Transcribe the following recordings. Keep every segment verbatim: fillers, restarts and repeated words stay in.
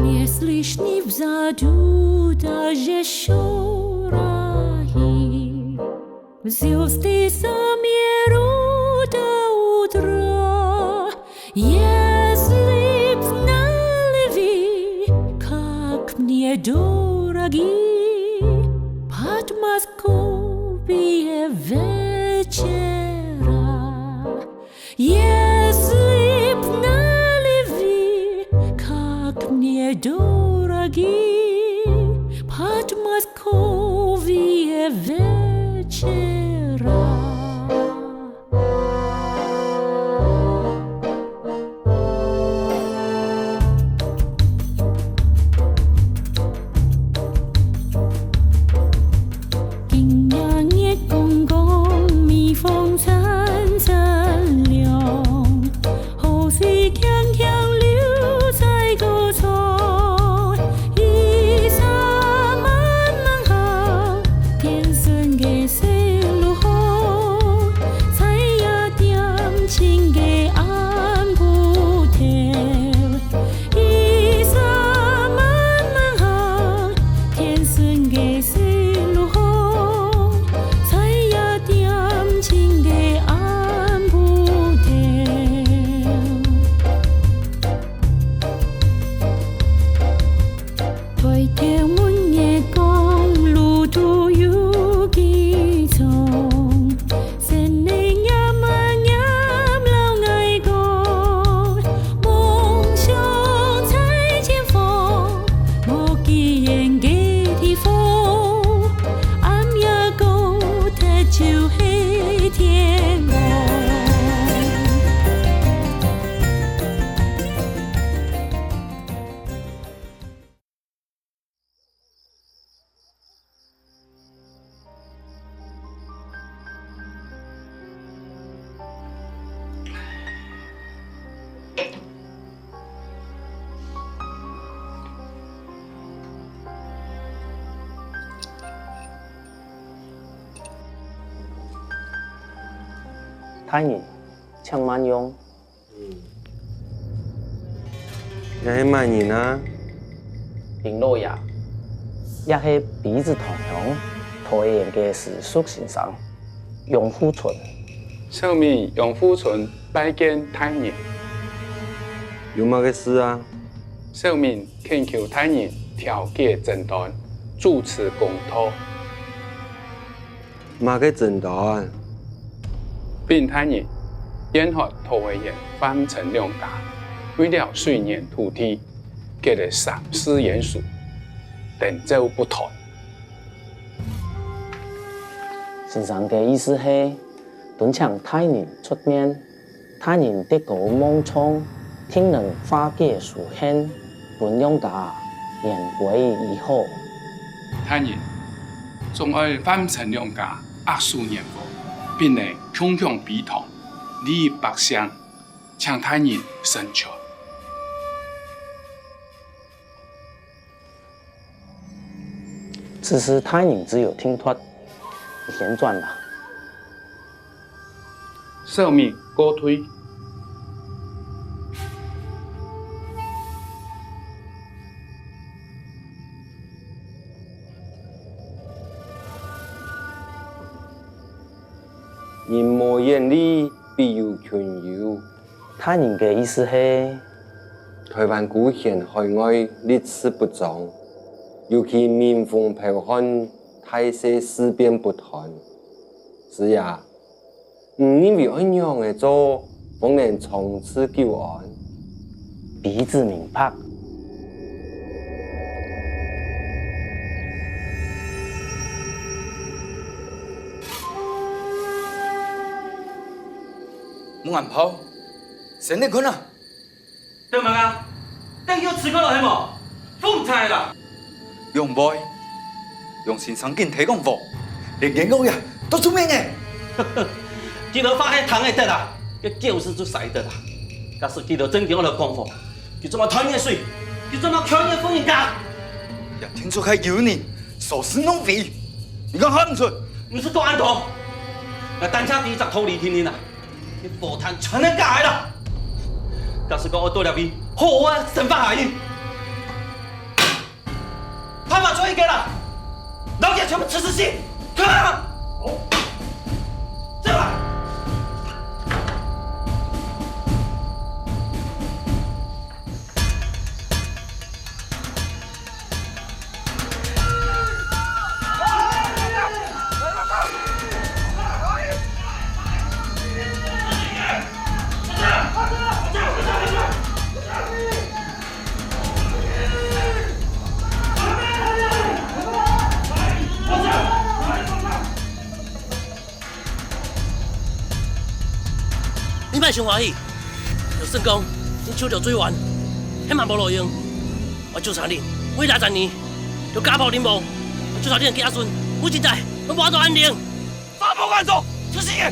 Если ж не взойду даже ещё раи, Зюсти самиру да утра, если б знали вы, как мне дороги Подмосковье вечера. Если б знали вы, как мне дороги Подмосковье вечера. 今夜月光光，蜜蜂餐餐亮，河水轻轻流在歌唱。一霎慢慢行，天生个 水路好，在夜店静个暗晡头，一霎慢慢行，天生个水路好，在夜店静个暗晡頭。 抬头問月光，路途有幾長？心裡念啊念，摎𠊎講，夢想在前方，無幾遠个地方，暗夜過忒就係天光。 大人，請慢用。 嗯。這係麼人啊？林老爺，這係卑子堂鄉桃園个私塾先生，楊富春。小民楊富春拜見大人。有麼个事啊？小民懇求大人調解爭端，主持公道。 麼个爭端？稟大人，現在桃園縣范陳兩家為了水源土地，結了三四年數，等著不斷。先生个意思係，敦請大人出面， 大人德高望重，定能化解仇恨，分兩家言歸於好。大人，總愛范陳兩家握手言和，並能共享陂塘，利益百姓，請大人成全。 此事大人自有定奪，你先轉吧。小民告退。人無遠慮，必有近憂。 大人个意思係？臺灣孤懸海外立次不彰，尤其民風剽悍，大細事變不斷。師爺，你認為愛仰仔做，方能長治久安？卑子明白。 孟安炮，先來看啊！等麼个？等有刺客來係無？風颱啦！仰會？楊先生緊提講話，連冤枉呀都出面个。佢兜話係聽會得啊，該狗屎就舐得啊！假使佢兜真經愛來講話，佢做麼斷人水？佢做麼斷人婦人家？也聽出係有人所思弄為，你講看毋出？毋使講恁多，𠊎單淨知一隻道理定定啊！ 該和談全係假个啦！假使講愛到這位好好个生活下去，全部指示系，看啊！哦，再来！你莫傷歡喜，就算講你搶著水源，彼嘛無路用。我糾察你，每六十年就家破人亡。我糾察你个子孫，每一代攏無法度安寧。發瘋按說，出事業！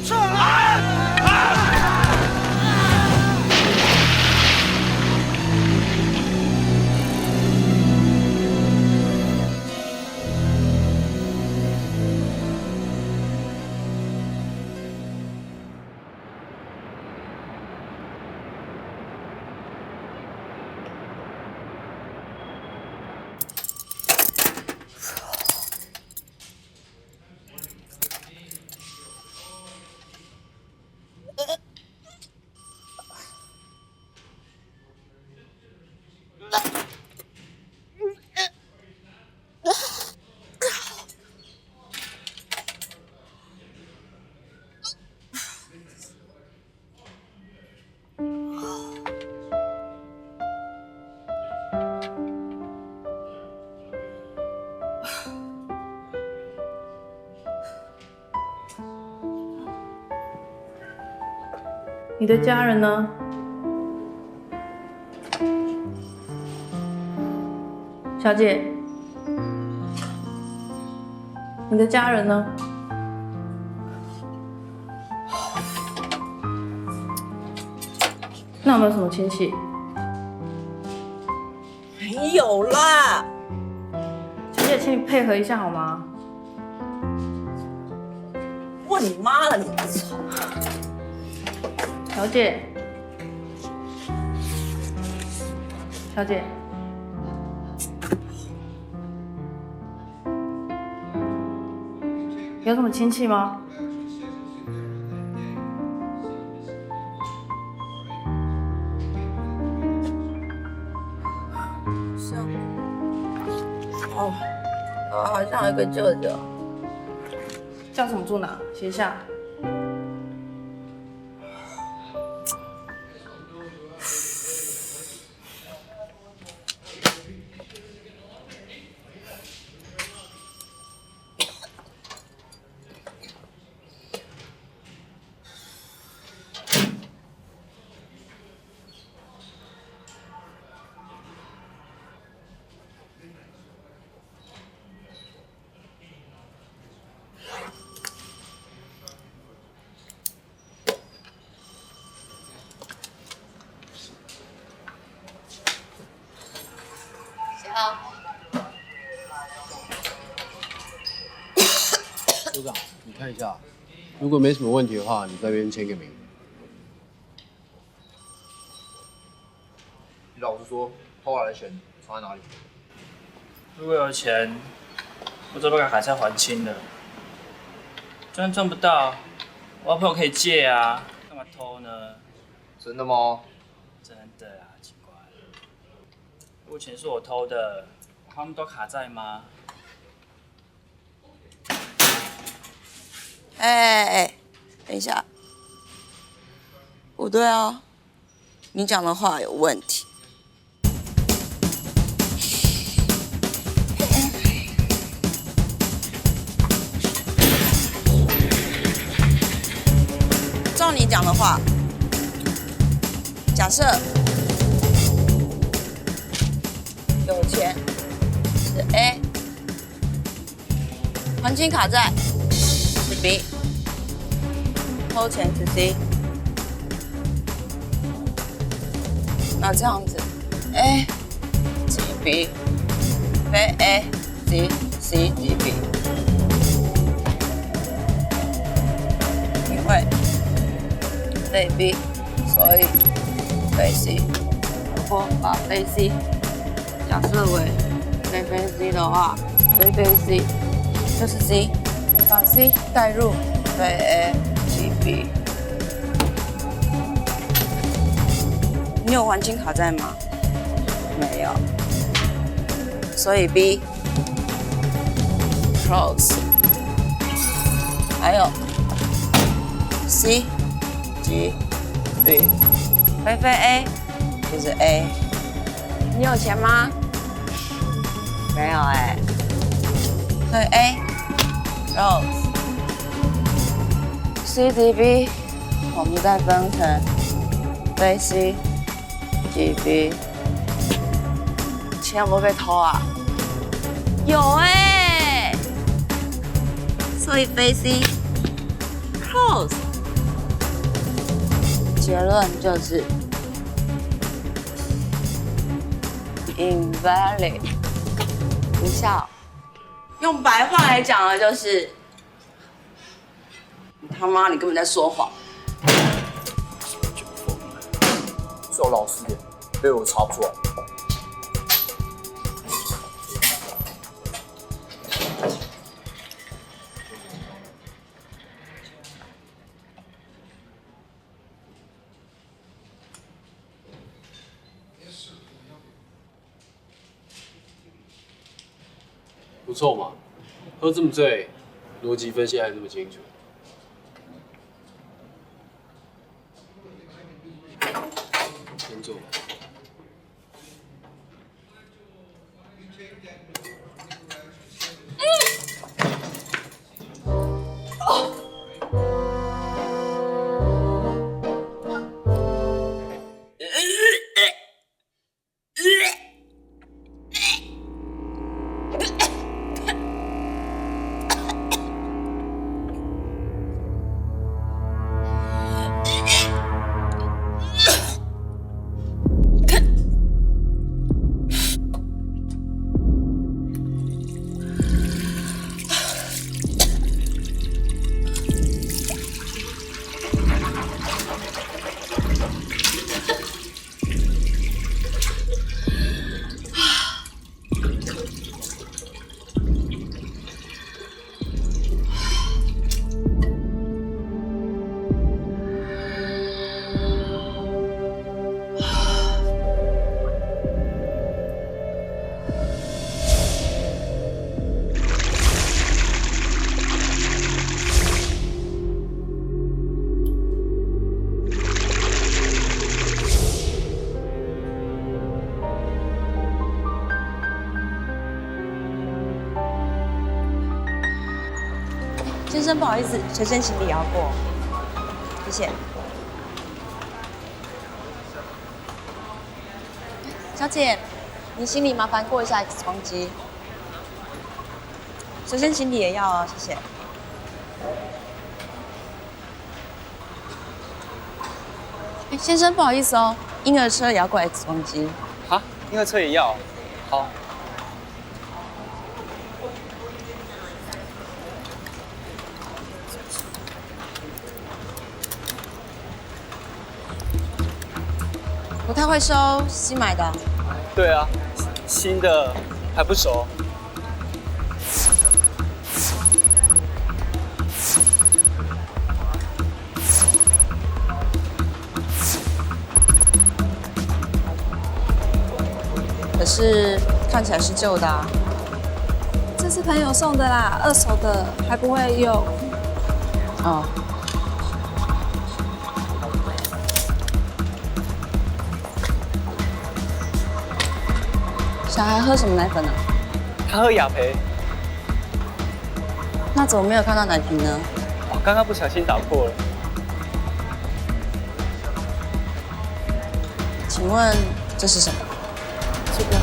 你的家人呢？小姐，你的家人呢？那有没有什么亲戚？没有啦。小姐，请你配合一下好吗？问你妈了，你！小姐，小姐，有什么亲戚吗？ 像，哦，啊，好像有一个舅舅。叫什么住哪？写一下。 组长，你看一下，如果没什么问题的话，你这边签个名。 你老实说，偷来的钱藏在哪里？如果有钱，我早就把卡债还清了。就算赚不到，我有朋友可以借啊，干嘛偷呢？真的吗？真的啊，奇怪。如果钱是我偷的，我还那么多卡债吗？ 哎哎哎，等一下，不对哦，你讲的话有问题。照你讲的话，假设有钱是A， 还清卡债是B，偷钱是C。那这样子，A是B，非A是C是B，因为非B，所以非C。如果把非C 假设为非非C的话，非非C 就是 C，把 C 带入，对 A，G B。你有环境卡带吗？没有，所以 B，close，还有 C，G，B，菲菲 A，就是 A。你有钱吗？没有哎、所以 A，close。C D B，我们再分成 A C，G B。钱有没有被偷啊？有哎、所以 A C，close。结论就是 invalid，无效。用白话来讲呢，就是你他妈，你根本在说谎。是我老师的，被我查不出来。不错嘛，喝这么醉，逻辑分析还这么清楚。先坐。先生，不好意思，随身行李要过，谢谢。小姐，你行李麻烦过一下 X 光机。随身行李也要哦，谢谢。哎，先生，不好意思哦，婴儿车也要过 X 光机。啊，婴儿车也要？好。不太会收，新买的。对啊，新的还不熟。可是看起来是旧的啊。这是朋友送的啦，二手的，还不会用。哦。小孩喝什么奶粉啊？他喝雅培。那怎么没有看到奶瓶呢？哦，刚刚不小心打破了。请问这是什么？这个。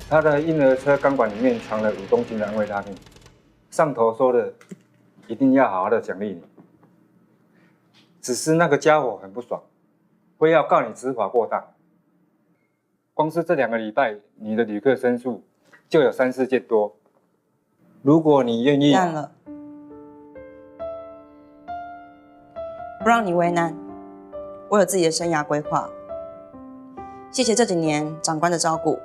他的婴儿车钢管里面藏了五公斤的安慰拉面，上头说的一定要好好的奖励你。只是那个家伙很不爽，非要告你执法过当。光是这两个礼拜，你的旅客申诉就有三四件多。如果你愿意，淡了，不让你为难，我有自己的生涯规划。谢谢这几年长官的照顾。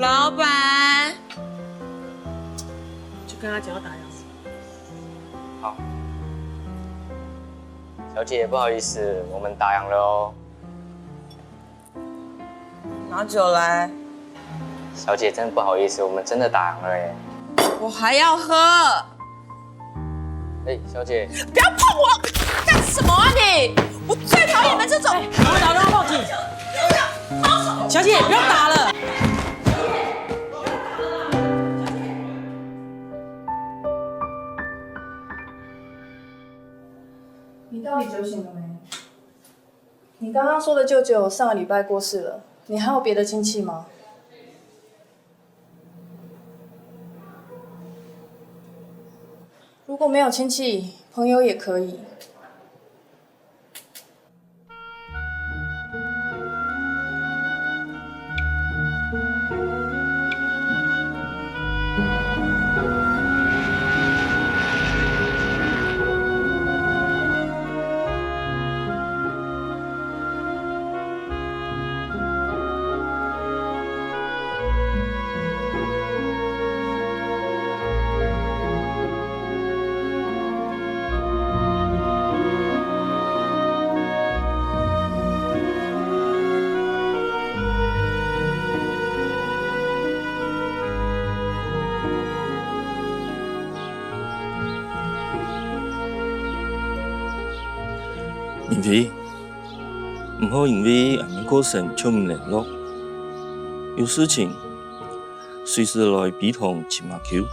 老板，就跟他讲要打烊。好。小姐，不好意思，我们打烊了哦。拿酒来。小姐，真的不好意思，我们真的打烊了耶。我还要喝。哎，小姐。不要碰我！干什么啊你？我最讨厌你们这种。哎，赶快打电话报警。小姐，不要打了。你到底酒醒了没？你刚刚说的舅舅上个礼拜过世了，你还有别的亲戚吗？如果没有亲戚，朋友也可以。 明飛，毋好因為阿明過身就毋聯絡，有事情隨時來陂塘尋阿舅。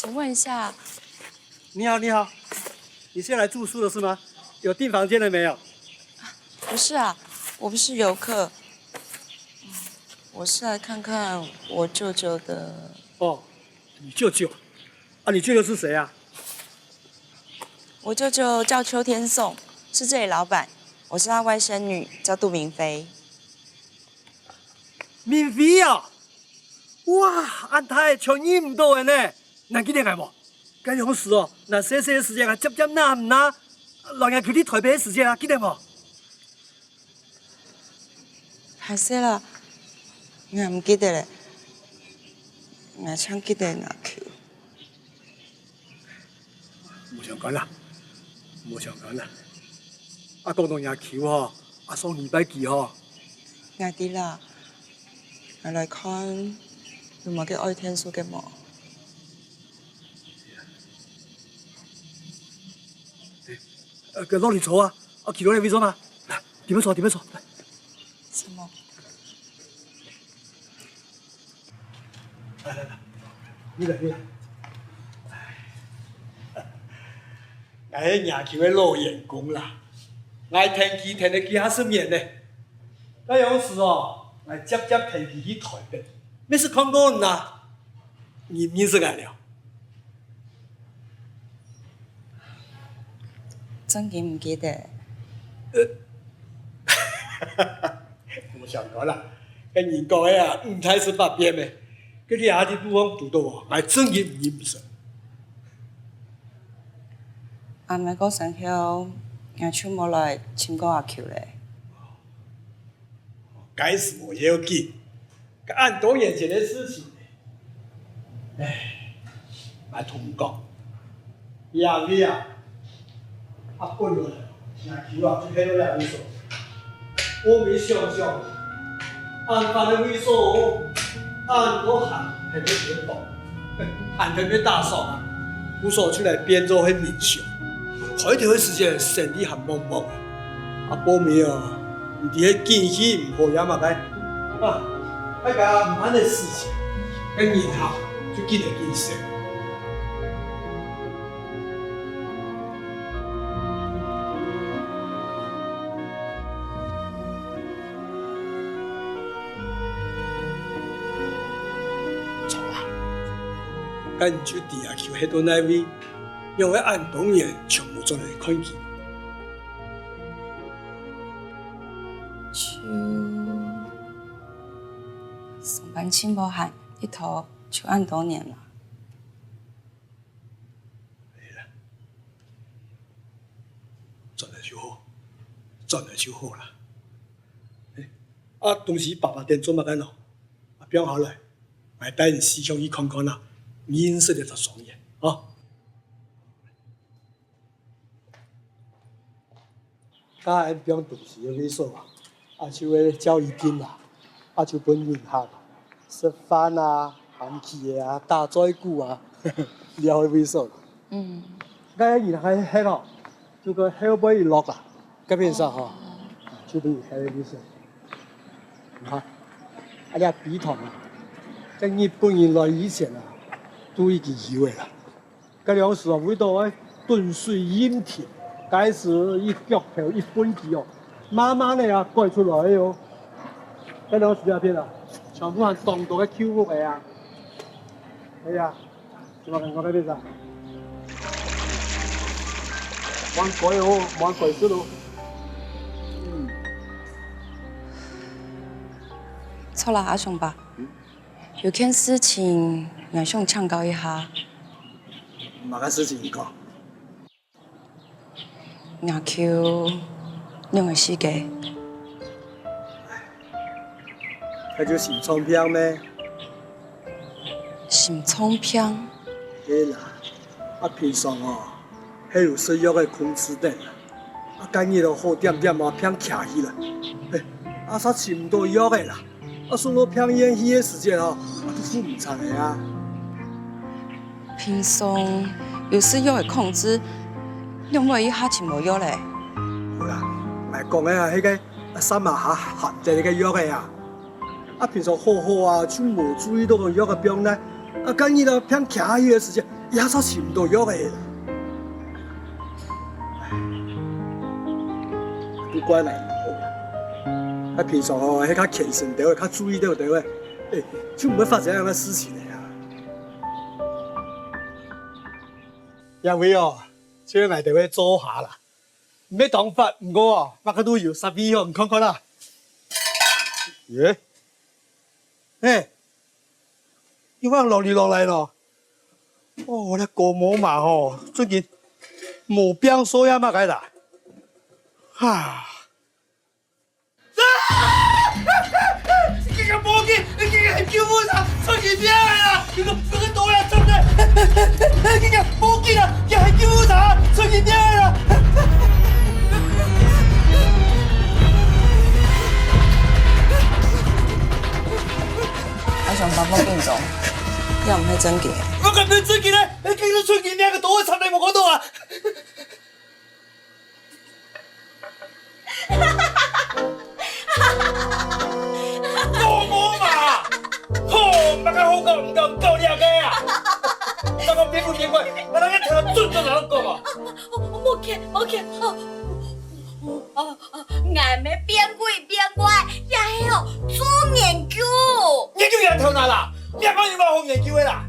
我问一下。你好，你好，你是要来住宿的是吗？有订房间了没有？不是啊，我不是游客，我是来看看我舅舅的。哦，你舅舅？啊，你舅舅是谁啊？我舅舅叫邱天颂，是这里老板，我是他外甥女，叫杜明菲。明菲啊！哇，恁大个全认毋到个呢，你还记得𠊎無？該央時哦，𠊎細細个時節啊，輒輒拿毋拿，老爺去你台北个時節啊，記得無？ 歹勢啦，𠊎毋記得咧，𠊎淨記得若舅。無相干啦，無相干啦。啊，講到若舅吼，啊，送你拜記吼。𠊎知啦，𠊎來看有麼个愛天數个無。呃，該落去坐啊，啊，企落來位坐嘛。來，這邊坐，這邊坐，來。什麼？來來來，你來你來。哎，𠊎係若舅个老員工啦，𠊎跈佢跈了幾下十年呢。該央時哦，𠊎輒輒跈佢去台北，乜識看過你啊，你毋認識𠊎了？ 正經毋記得。無相干啦，該人講个啊，五大十八變个，該這下个路項堵到哦，𠊎正經毋認毋識。阿姆過身後，𠊎就無來尋過阿舅咧。該係無要緊， 該恁多年前个事情，唉，𠊎同你講，這位啊，啊本來若舅啊就歇到這位所，毋過想想，恁闊个位所，恁多閒，還無地方，還特別打爽啊，故所就來變做係民宿。開頭个時節生理還茫茫，啊，後尾啊，毋知係景氣毋好也麼个， 啊，大家毋恁仔時節，該人客就緊來緊少。著啦，該你就知阿舅歇到哪位，仰會恁多年全無轉來看佢。 就上班盡無閒，一拖就恁多年啦。哎呀，轉來就好，轉來就好啦。哎，啊，東西爸爸店做麼个呢？啊，放下來，𠊎帶你四向去看看啊，認識這隻庄園啊。 該恁放東西个位所啊，啊就會照一定啦，啊就分人客啊，食飯啊、行棋个啊、打嘴鼓啊，這个位所。嗯。該人客歇哦，就个後背一落啊，該片上吼，就分人客个位所。你看，啊這陂塘啊，在日本人來以前啊，都已經有个啦。 該央時啊，為著愛囤水蔭田，該時一陂頭一畚箕哦，慢慢仔啊改出來个哦。該央時這片啊，全部還當多个舊屋仔啊。哎呀，這擺看看該片啊，無恁改哦，無恁改出哦。嗯。著啦，阿雄伯。嗯？ 有件事情，𠊎想請教一下。麼个事情你講？若舅仰仔死个？該就心臟病咩？心臟病？係啦，啊平常哦，係有食藥仔控制等啦。 啊，該日哦，好恬恬啊，病徛起來。嘿，啊煞尋毋著藥仔啦。啊送到病院去个時節哦，啊都赴毋著个啊。平常有食藥仔控制，仰會一下尋無藥咧？好啦，𠊎講个啊，係該啊三麻下含等个藥仔啊。啊平常好好啊，就無注意著藥仔放哪。啊，該日啊，病徛起个時節，也煞尋毋到藥仔啦。唉，都怪𠊎毋好。𠊎平常哦，係較虔誠兜仔，較注意兜兜仔，欸，就毋會發生恁樣个事情个啊。這位哦，就係𠊎兜个灶下啦。 毋係當闊，毋過哦，麼个都有，煞位哦，你看看啊。耶，嘿，又放落雨落來咯。哦，這高毛嫲吼，最近無病嗽也麼个啦。哈。 啊！緊緊報警！緊緊喊救護車！出人命啊！你个，你个倒來慘了！緊緊報警啊！緊喊救護車！出人命啊！𠊎想當好緊張，這毋係正經个。𠊎講毋係正經个，緊緊出人命个倒來慘了，無看到啊！ 高毛嫲！吼，麼个好搞毋搞，搞這个啊！麼个變鬼變怪，𠊎哪个聽到準準哪講啊？無見，無見，哦，哦，哦，𠊎毋係變鬼變怪，這係哦，做研究。研究你个頭那啦，你還有麼好研究个啦？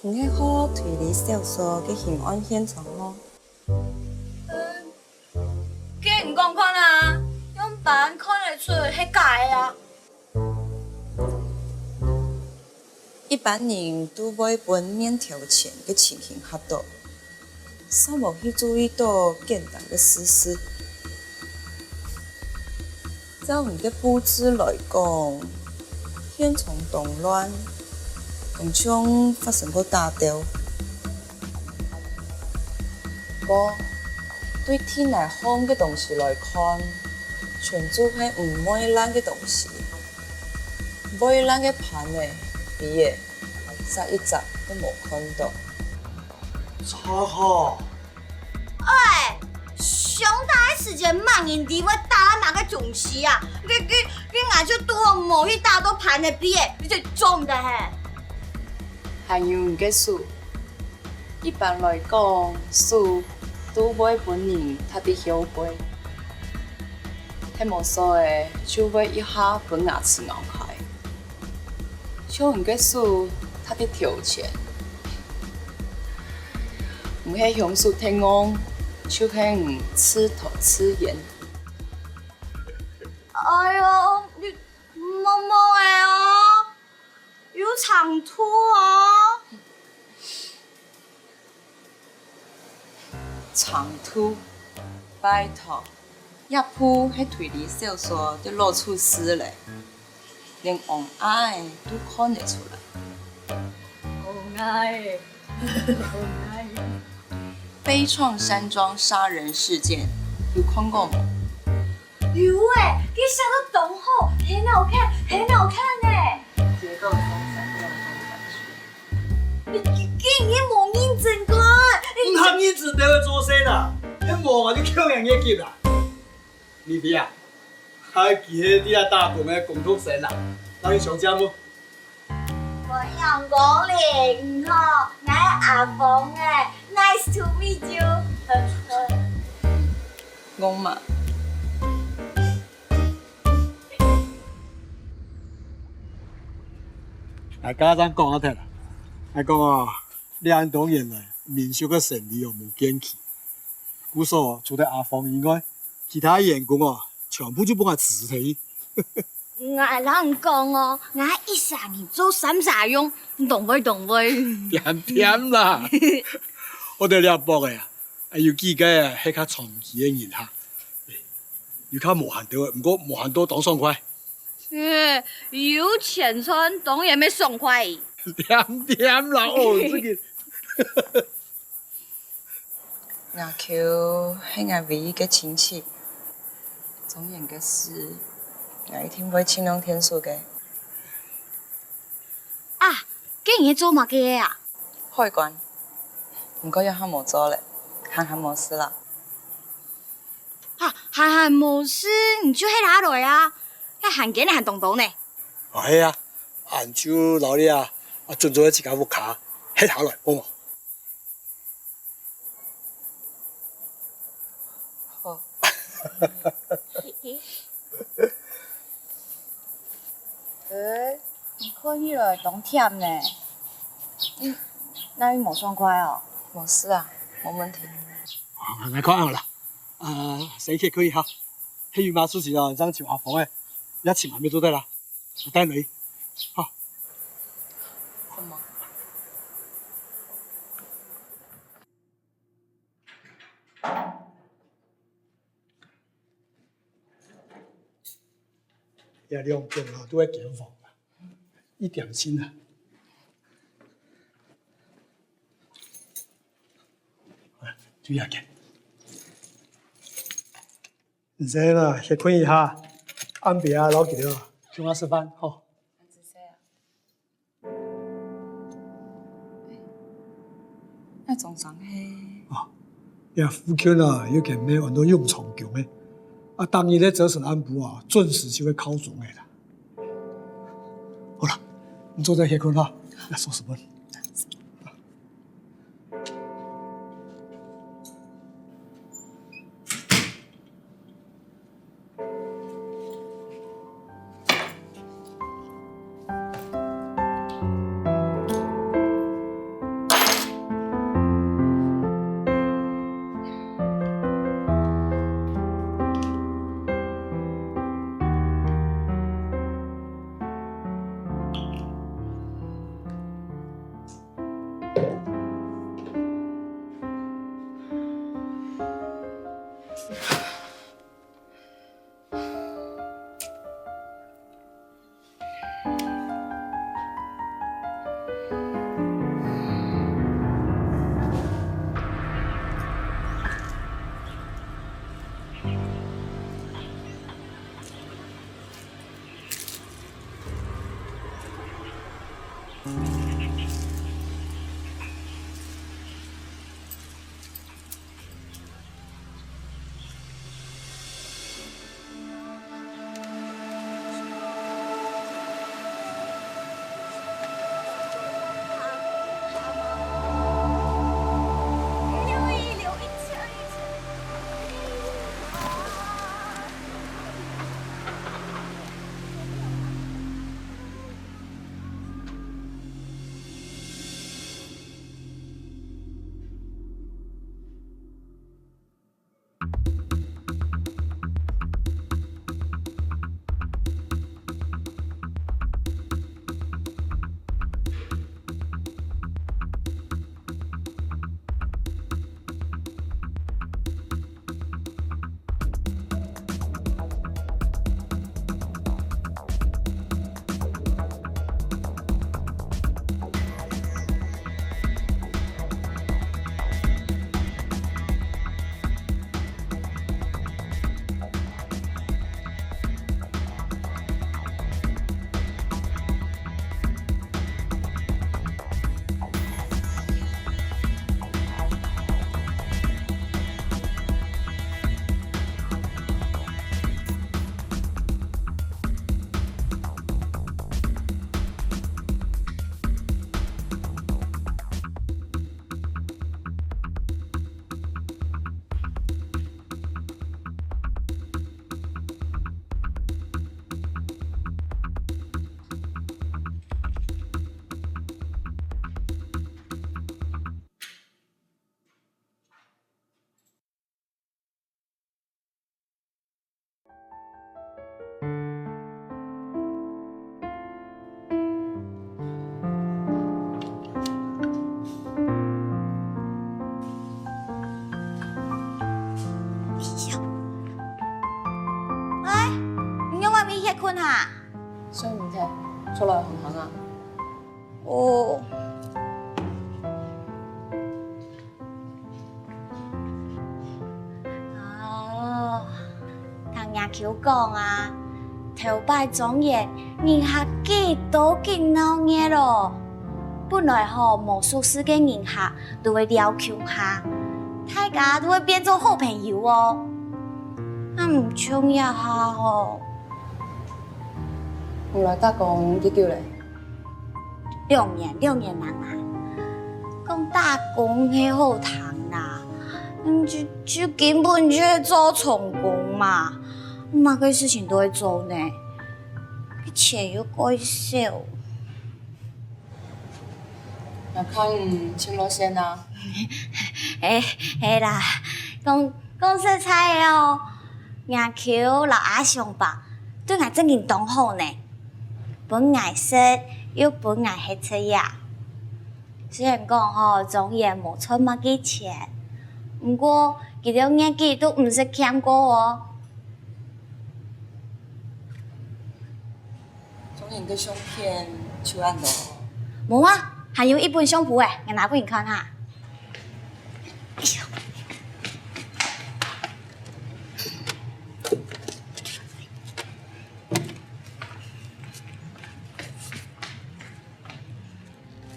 你係學推理小說个刑案現場無？嗯，該你講看啊，樣般看得出係假个啊？一般人都會分面頭前个情形嚇到， 煞無去注意到簡單个事實。照你个佈置來講，現場當亂，當像發生過打鬥。毋過，對地泥項个東西來看，全就係毋會爛个東西。會爛个盤仔、杯仔， 煞一隻都無看到。著吼！喂，上大个時節，麼人知會打爛麼个東西啊？該，該，該𠊎就堵好無去打到盤仔、杯仔，你就做毋得嘿。還有你个手，一般來講，手都會分人踏在後背，係無所以就會一下分牙齒咬開。 像你个手踏在頭前，毋係兇手忒戇，就係你自導自演。哎喲，你毛毛仔哦，有長度哦。長度，拜託， 這部係推理小說个老處事咧，連王爺都看得出來。王爺，王爺。悲愴山莊殺人事件，有看過無？有欸，佢寫到當好，很好看，很好看呢。結構從閃亮中閃出。 你竟然無認真看！毋通認真在該做事啦，係無啊，你扣人月給啦。你知啊，還佢係在該打工个工讀生啦，哪有上節目？歡迎光臨吼，𠊎係阿峰欸，nice to meet you。戇嫲。 𠊎家長講啊忒啦，𠊎講哦，這恁多年來，民宿个生理哦無見起，故所除忒阿峰以外，其他員工哦，全部就分𠊎辭退。𠊎摎你講哦，𠊎一儕人做三儕樣，當會當會。恬恬啦，𠊎兜這駁仔啊，有幾個啊係較長期个人客，有較無閒到，毋過無閒到當爽快。 嗯，有錢賺當然乜爽快。恬恬啦，哦，這個。阿舅係𠊎唯一个親戚，莊園个事，𠊎一定會盡量𢯭手个。啊，該你係做麼个个啊？海關，毋過這下無做咧，閒閒無事啦。 哈，閒閒無事，你就歇下來啊！該閒間還當多呢。哦，係啊，恁就摎你啊，啊，準做个自家屋下歇下來，好無？好。欸，你看起來當悿呢。你哪位無爽快哦？無事啊，無問題。啊，𠊎看恁樣啦，啊，先歇睏一下，係有麼个事情哦，正尋阿芳仔，也尋阿妹做得啦。 𠊎帶你去。好。好嗎？這兩間啊，都係間房啊，一點心啊。啊，就這間。 毋使啦，歇睏一下，暗晡啊，摎佢兜啊，共下食飯，吼。恁仔細啊。欸，該張相係？哦，這附近啊，有間廟安到永昌宮个，啊，逐日咧朝晨暗晡啊，準時就會敲鐘个啦。好啦，你做得歇睏哈，來收拾飯。 喂，你仰會毋歇睏哈？睡毋忒，出來行行啊。哦。 哦，聽若舅講啊，頭擺莊園人客幾多幾鬧熱哦。本來吼無熟事个人客都會尞共下，大家都會變做好朋友哦。啊，毋像這下吼。你來打工幾久咧？兩年，兩年零啊。講打工係好聽啦，嗯，就，就根本就係做充公嘛，麼个事情都會做呢，錢又蓋少。 𠊎看你尋落線啊。係，係啦，講，講實在个哦，若舅摎阿雄伯對𠊎真經當好呢，分𠊎食又分𠊎歇忒啊。雖然講吼，莊園無賺麼个錢，毋過佢兜日子都毋識欠過哦。 莊園个相片就恁多。無啊，還有一本相簿誒，𠊎拿分你看哈。哎喲。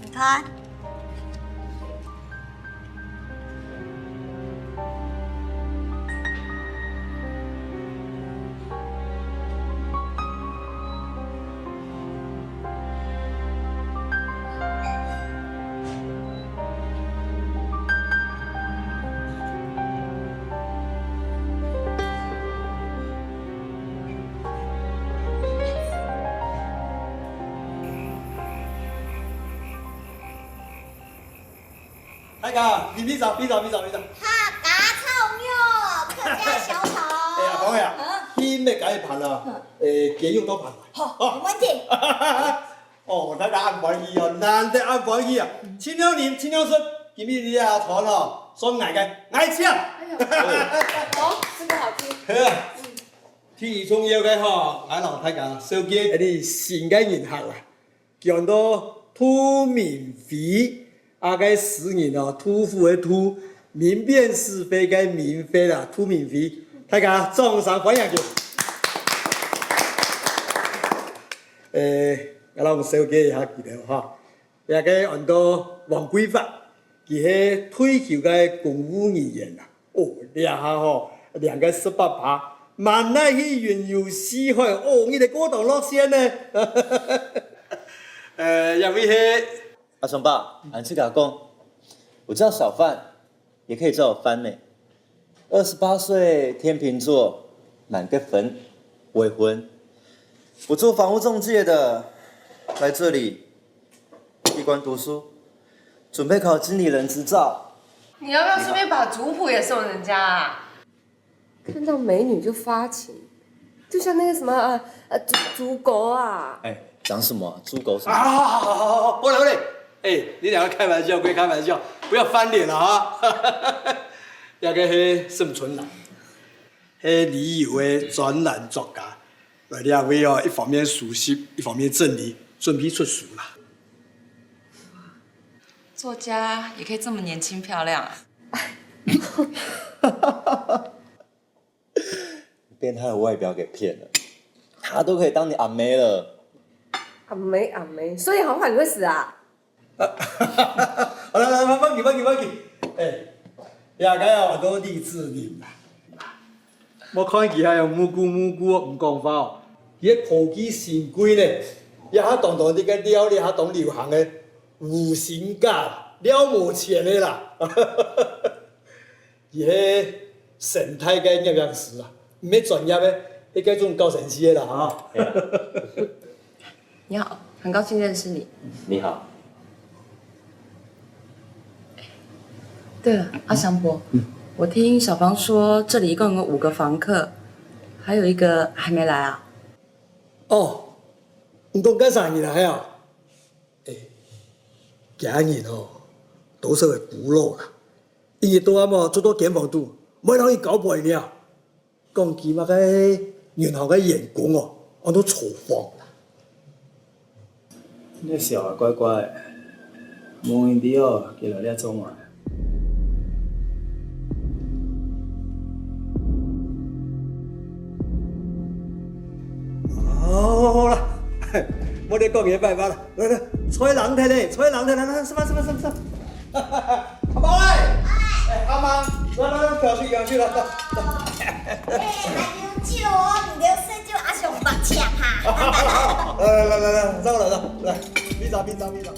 你看。大家，你，你走，你走，你走，你走。客家炒肉，客家小炒。哎呀，講呀，啊？你乜該盤啊，嗯。誒，佢用到盤。好，哦。沒問題。哦，大家恁歡喜哦，難得恁歡喜啊！盡量啉，盡量食，今日這下餐哦，算𠊎个，𠊎請。哎喲，好，這個好聽。係啊，第二重要个吼，𠊎摎大家紹介一個新个人客啦。 叫做杜明輝，啊，該詩人哦，杜甫个杜，明辨是非个明輝啦，杜明輝，大家掌聲歡迎佢。誒，𠊎摎你紹介一下佢兜哈，這個安到王桂發， 佢係退休个公務人員啊。哦，這下吼，領个十八趴，滿哪去雲遊四海，哦，你兜過當樂線呢。呃，這位係，阿松爸，俺自家講，我叫小范，也可以叫我番妹。二十八歲，天秤座，滿個粉，未婚。我做房屋仲介的，來這裡閉關讀書，準備考經理人執照。你要不要順便把族譜也送人家啊？看到美女就發情，就像那個什麼，呃，呃，豬，豬狗啊。哎，講什麼啊？豬狗什麼？啊，好，好，好，好，好，好嘞，好嘞。哎，你兩個開玩笑歸開玩笑，不要翻臉了啊。這個係沈春蘭，係旅遊个專欄作家。 來這位哦，一方面收集，一方面整理，準備出書啦。作家也可以這麼年輕漂亮啊！被他的外表給騙了，他都可以當你阿妹了。阿妹，阿妹，所以好壞你會死啊？ 好了，好了，放，放佢，放佢，放佢。哎，這個啊，安到李子霖啦。莫看佢還有目痀目痀哦，毋講話哦，佢个科技新貴呢，這下當當這個料理，這下當流行个無薪假，了無錢个啦。 佢係成大个攝影師啊，毋係專業个，係該種教程序个啦，哈。你好，很高興認識你。你好。對了，阿祥伯，我聽小芳說這裡一共有五個房客，還有一個還沒來啊。哦，你講該儕人啊，係啊？哎，厥人哦，多數係孤老啦。 一日到暗哦，坐到間房肚，毋愛摎人交陪呢。講佢麼个銀行个員工哦，安到廚房。你个笑啊，怪怪个，無人知哦，佢來這做麼个？好啦，莫再講佢个壞話啦，來來，菜冷忒咧，菜冷忒咧，來，食飯，食飯，食飯，食飯。 阿伯，哎，阿媽，來來來，跳去跳去來，來。哎，還有酒哦，你留下酒阿雄伯抢哈！来来来来来，让我来让，来，比着比着比着。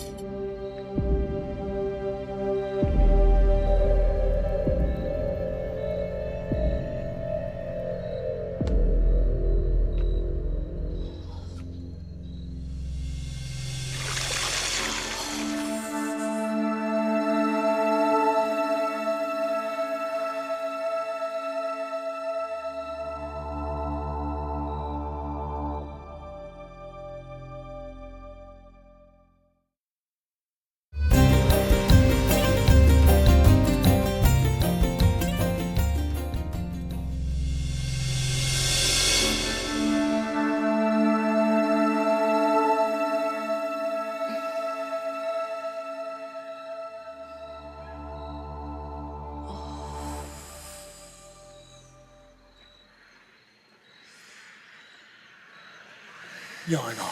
仰仔呢？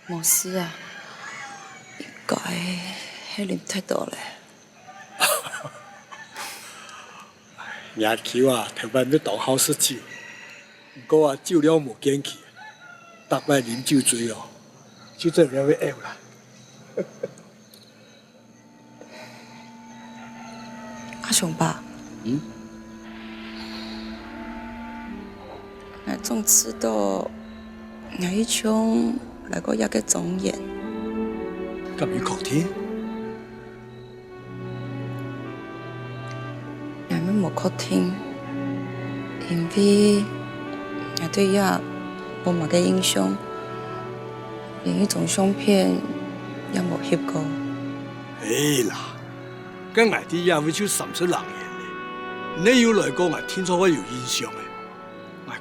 無事啊，應該係啉忒多了。若舅啊，頭擺乜當好食酒，毋過啊，酒量無見佢，逐擺啉酒醉哦，就做得會嘔啦。 阿雄伯，嗯？𠊎總試著，𠊎一像來過這个莊園。敢有確定？𠊎乜無確定，因為𠊎對這無麼个印象，連一張相片也無翕過。係啦， 該𠊎在這位就三十零年了，你有來過𠊎定著會有印象个。𠊎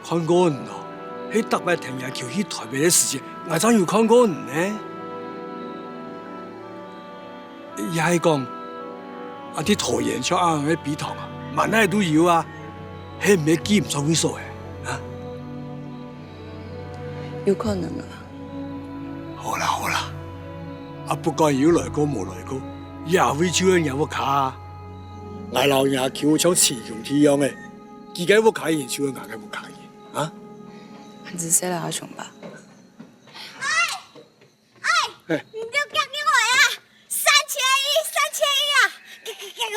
看過你哦，係逐擺跈若舅去臺北个時節，𠊎正有看過你呢。也係講，啊，在桃園像恁樣个陂塘啊，滿哪都有啊，係毋係記毋著位所了啊？有可能啊。 好啦好啦，啊，不管有來過無來過，這位就係若屋下。𠊎摎若舅像親兄弟樣仔，佢个屋下人就係𠊎个屋下人啊。恁仔細啦，阿雄伯。哎，哎，你兜夾緊來啊！三千一，三千一啊！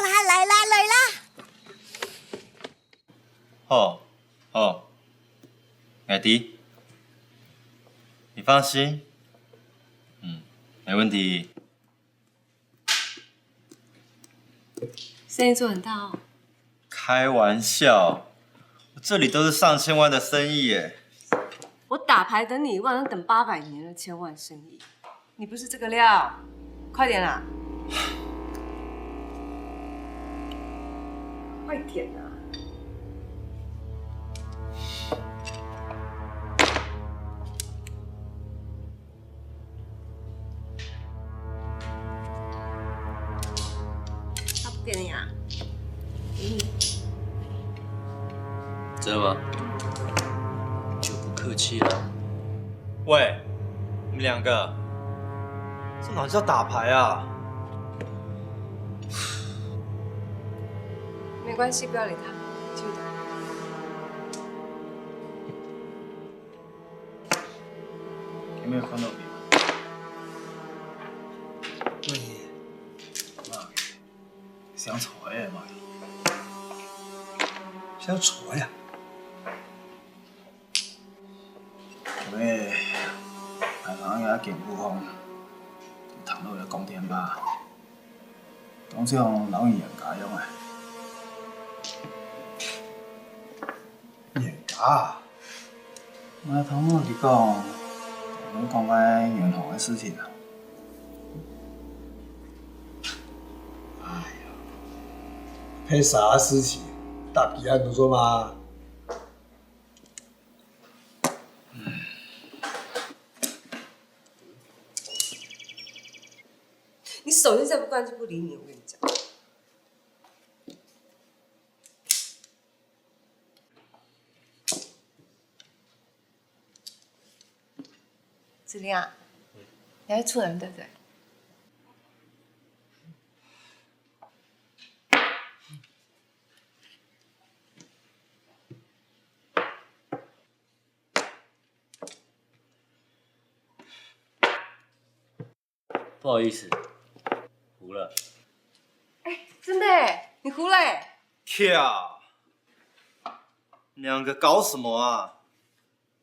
來來來來啦！ 好，好，𠊎知。你放心。嗯，沒問題。生意做很大哦。開玩笑，我這裡都是上千萬的生意耶。我打牌等你一萬，要等八百年的千萬生意。 你不是這個料，快點啦！快點啊！他不給你啊？ 真的嗎？就不客氣了。喂，你們兩個，這哪叫打牌啊？沒關係，不要理他，繼續打。有沒有看到別人？喂，媽。 想坐个嘛，想坐啊！因為剛剛該間屋項，聽到有講電話，當像摎人冤家樣啊！ 冤家啊？𠊎頭先你講，你講該銀行个事情啊？哎呀，別儕个事情，搭佢恁多做麼？你手機再不關就不理你，我跟你講。 子玲啊，你要出門對不對？不好意思，糊了。哎，真的耶，你糊了耶！跳，你两个搞什么啊？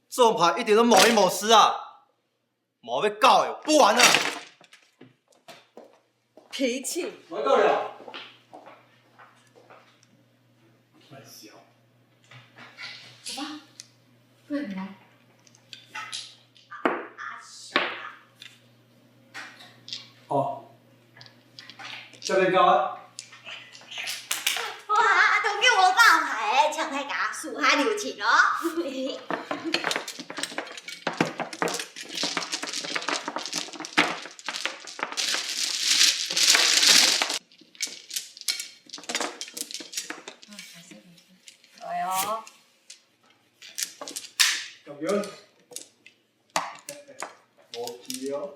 这种牌一点都没意思啊！毛被告哎，我不玩了。脾气。我告了。太小。走吧，不然你来。阿雄啊。哦，这边告啊。哇，都给我发牌，抢太家，输还留情哦。哎呦。 感觉无必要。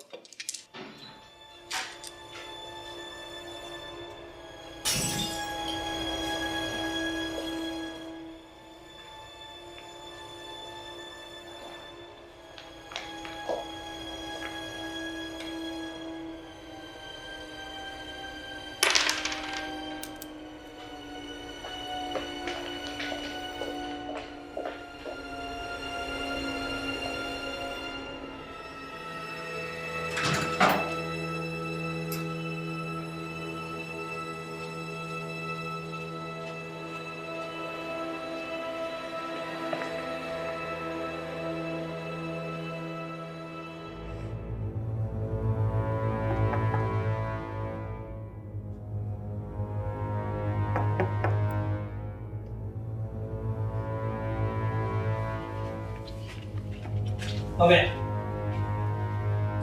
老板，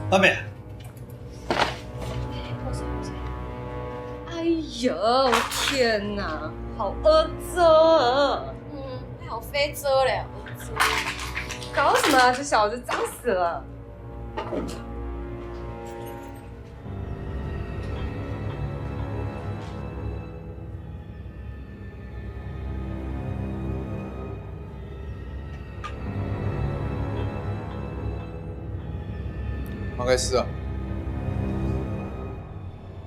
老板。哎呦，天哪，好齷齪啊！嗯，还好非洲嘞，齷齪。搞什么啊？这小子脏死了！ 么个事啊？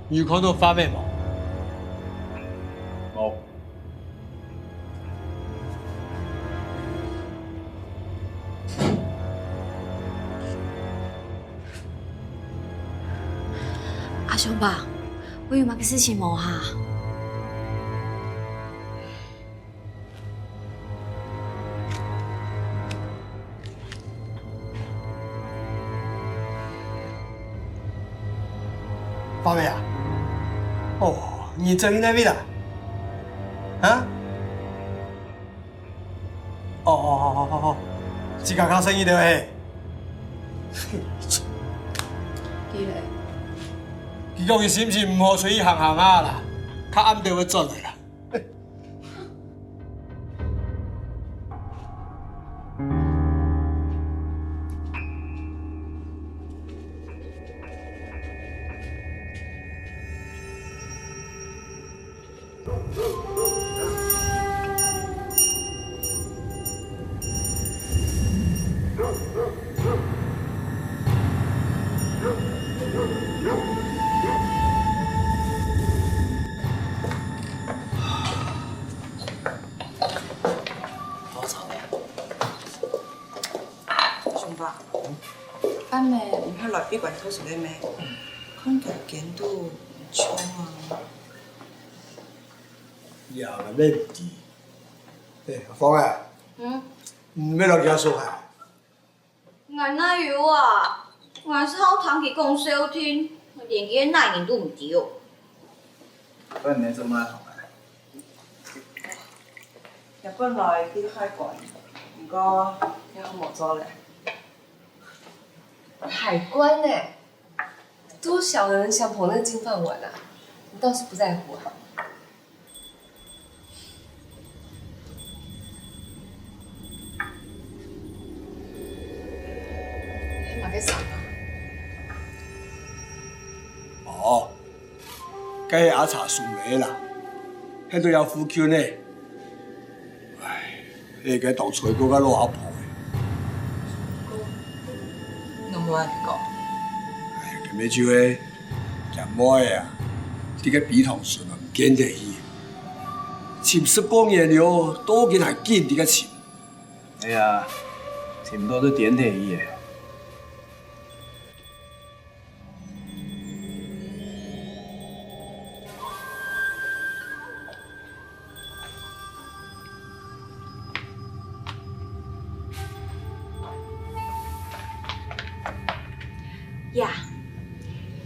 你有看到范伟无？无。 阿雄伯，會有麼个事情無哈？范偉啊？哦，你轉去哪位啦？啊？ 哦哦哦哦哦，自家家生意了嘿。佢咧？佢講佢心情毋好，出去行行啊啦，較暗點會轉來啦。好吵啊！ 兄弟，恁呢，你還來閉關讀書了咩？看起來進度毋錯啊。呀，𠊎也毋知。哎，阿芳啊，嗯？你愛來幾下手啊？𠊎哪有啊？𠊎係好聽佢講笑聽，連佢係哪人都毋知哦。該你做麼个學啊？ 𠊎本來在海關，毋過也好無做咧。海關呢？都曉得你想捧那個金飯碗啊，你倒是不在乎啊。還麼个想啊？哦， 該係阿茶送个啦，係對這附近个。唉，係該當初个該老阿婆个。你有無恁講？唉，該乜就係阿妹啊，這个筆筒順啊，毋見忒去。尋十過年了，到今還緊在該尋。哎呀，尋到就顛忒去。 呀，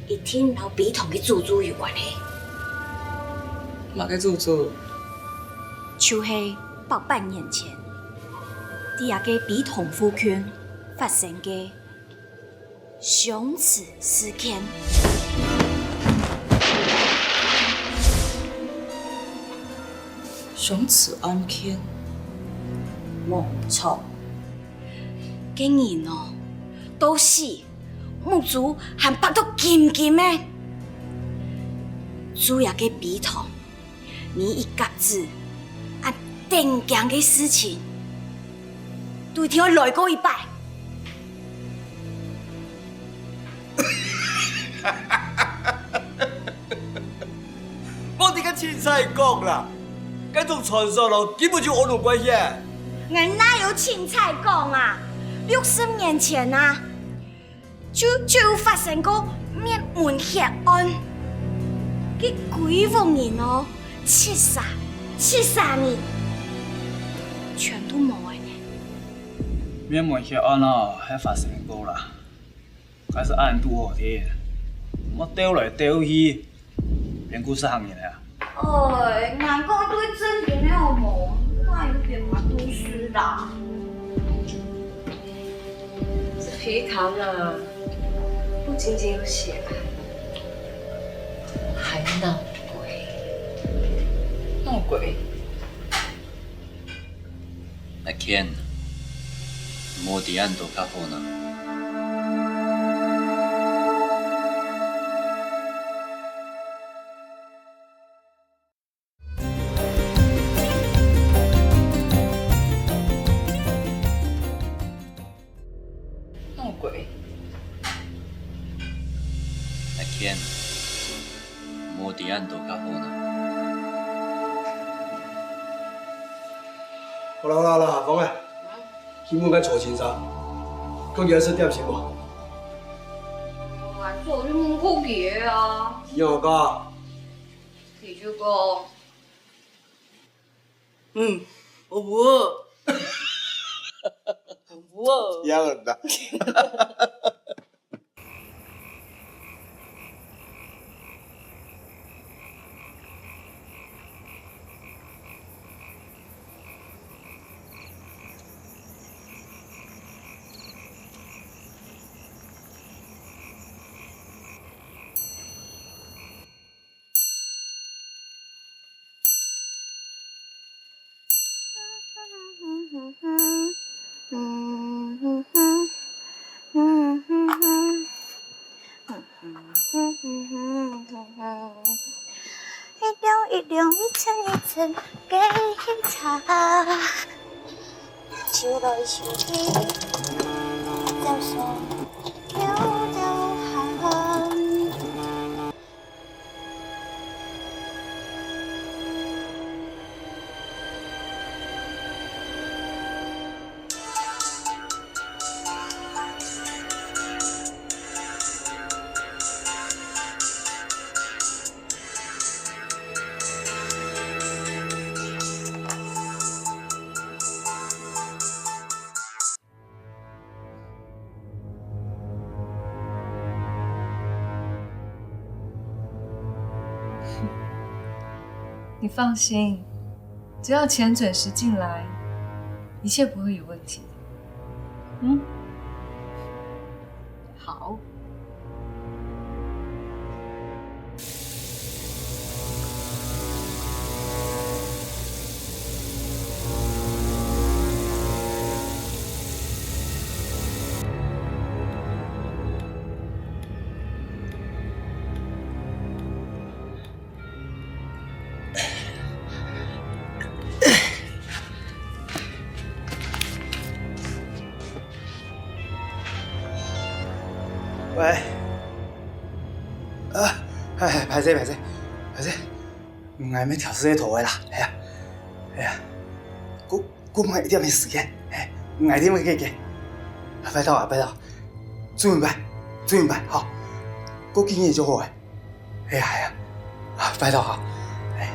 一定摎筆筒个祖祖有關係。麼个祖祖？就係百八年前，在這个筆筒附近發生个 相持事件。相持案件？無錯。該人哦，到死，目珠還擘到金金个。主要个筆筒 你一甲子，恁得驚个事情，都一定愛來過一擺。莫在該凊彩講啦，該種傳說咯，根本就無關係。𠊎哪有凊彩講啊？六十年前啊， 就，就有發生過滅門血案，該歸屋人哦，七儕，七儕人，全都無了呢。滅門血案哦，係發生過啦，該係恁堵好聽，莫兜來兜去， 編故事嚇人啊？哎，𠊎講對正經个好無？哪有變化故事啦？這批糖啊，不僅僅有血啊，還鬧鬼。鬧鬼？ 阿健，無佇恁多較好呢。鬧鬼。阿健，無佇恁多較好呢。好啦好啦好啦，阿芳啊，去問該曹先生，看佢愛食點心無？𠊎早就問過佢个啊。你仰个？佢就講，嗯，我不餓。我不餓。一樣的。 一兩一兩，一層一層个茶，手來手去，招手，招招寒。 你放心，只要钱准时进来，一切不会有问题。嗯？好。 喂。啊，哎，歹勢，歹勢，歹勢，𠊎乜調試个頭个啦，係啊，係啊，過，過毋係一點个時間，係，𠊎一定會解決。啊，拜託啊，拜託，做明白，做明白，好，過幾日就好个。係啊，係啊，啊，拜託哈，哎。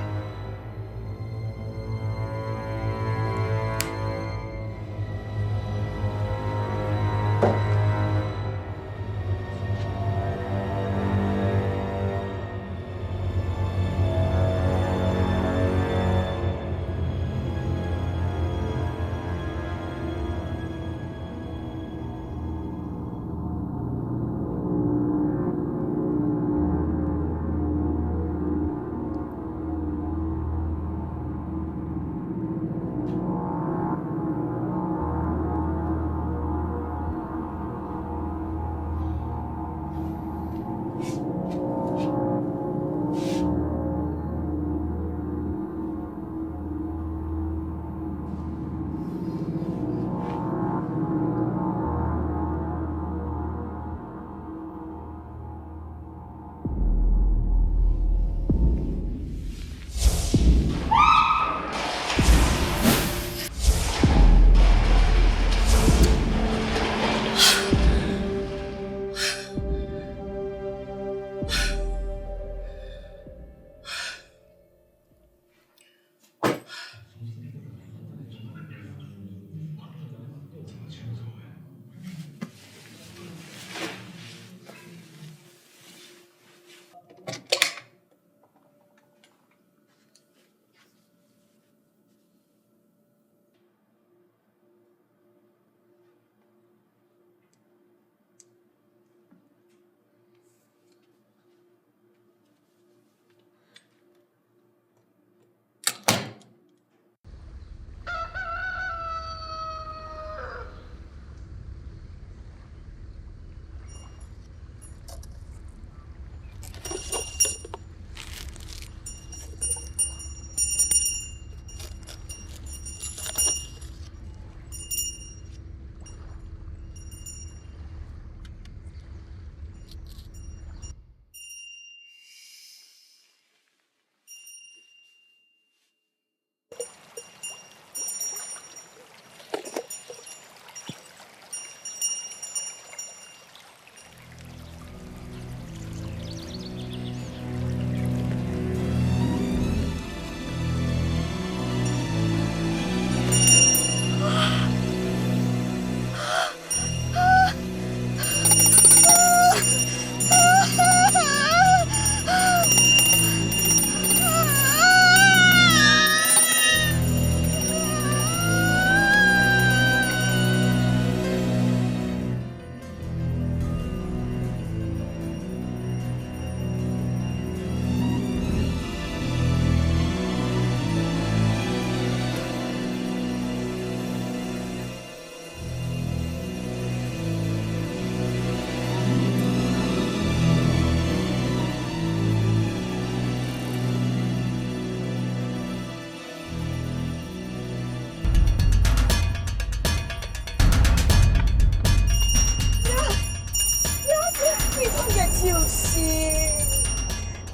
這，這係你講个就是。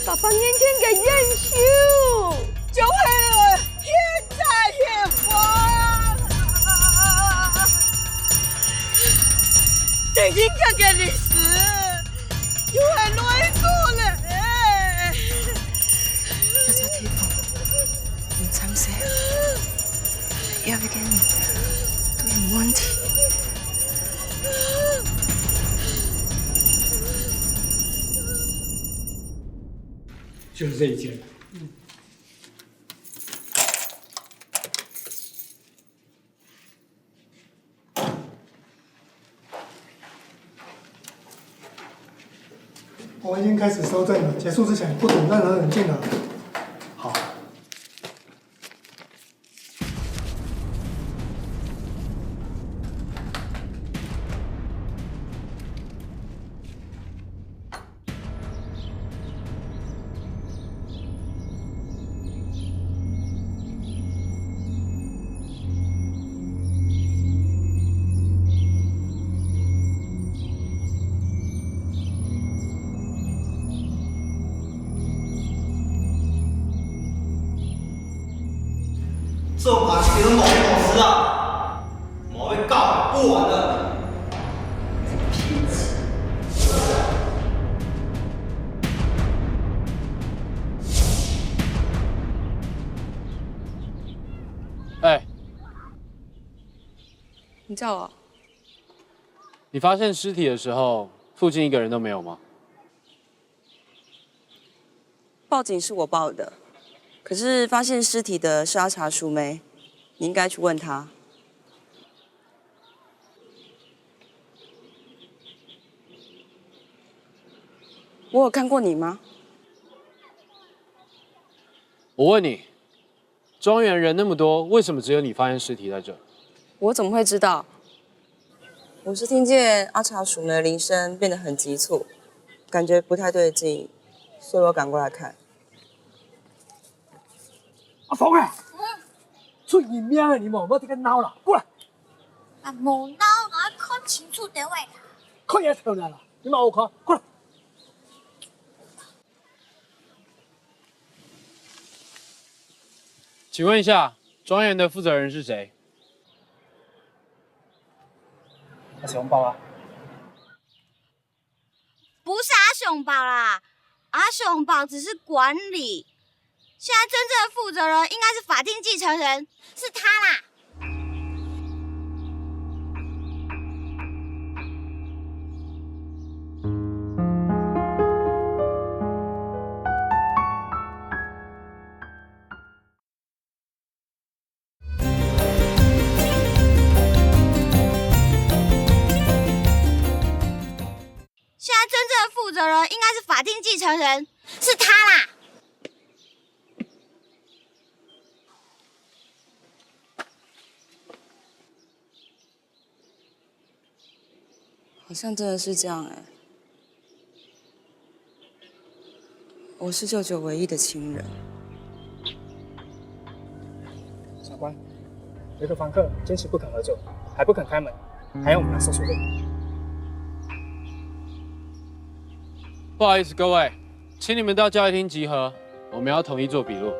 八百年前个元首，就係現在个我。第一个个歷史，又係來過了。這隻地方，你暫時 Everything doing one thing。就是這一間。我已經開始搜證了，結束之前不准任何人進來。好。做下去你都無好事啊！莫要搞不完了。哎，你叫我？你发现尸体的时候，附近一个人都没有吗？ 报警是我报的，可是发现尸体的是阿茶淑梅，你应该去问她。我有看过你吗？我问你，庄园人那么多，为什么只有你发现尸体在这？我怎么会知道？我是听见阿茶淑梅的铃声变得很急促，感觉不太对劲，所以我赶过来看。 阿芳啊，出人命个你莫，莫在該鬧啦，過來。啊，無鬧，𠊎看清楚兜仔啦。看你个頭來啦，你莫好看，過來。请问一下，庄园的负责人是谁？阿雄伯啊。 不是阿雄伯啦，阿雄伯只是管理，现在真正的负责人应该是法定继承人，是他啦。 现在真正的负责人应该是法定继承人，是他啦。好像真的是这样哎。 我是舅舅唯一的亲人。长官，有个房客坚持不肯合作，还不肯开门，还要我们拿搜索令。不好意思，各位，请你们到教育厅集合，我们要统一做笔录。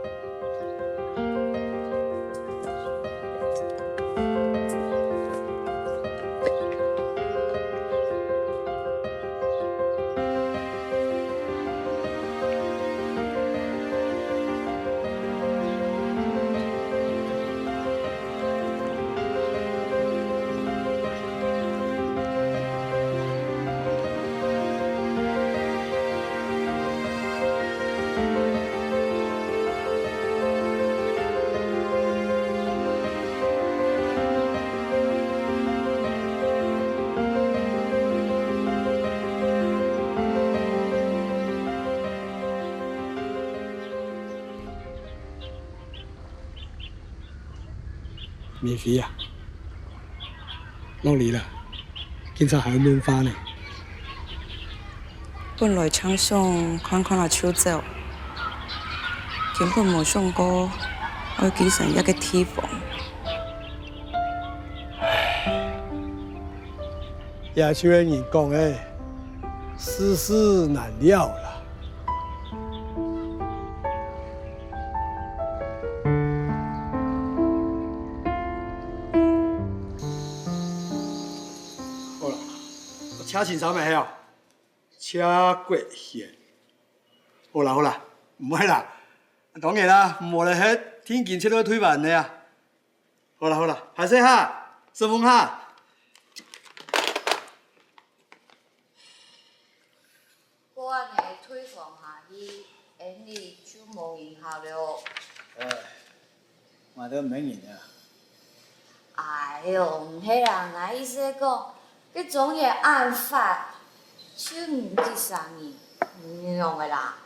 明妃啊，老李啦，警察还有问话呢。本来淨想看看啊就走，根本無想過愛跈等這个地方。 也就係人講个，世事難料啦。好啦，車清爽未係哦？車過現。好啦好啦，毋會啦。當然啦，無咧係定金就愛退還个啊。 好啦好啦，歹勢哈，失望哈。恁樣退款下去，𫣆俚就無人客了。唉，𠊎兜無人啊。哎喲，毋係啦，𠊎意思係講，該種个案發，就毋止三人，你懂个啦。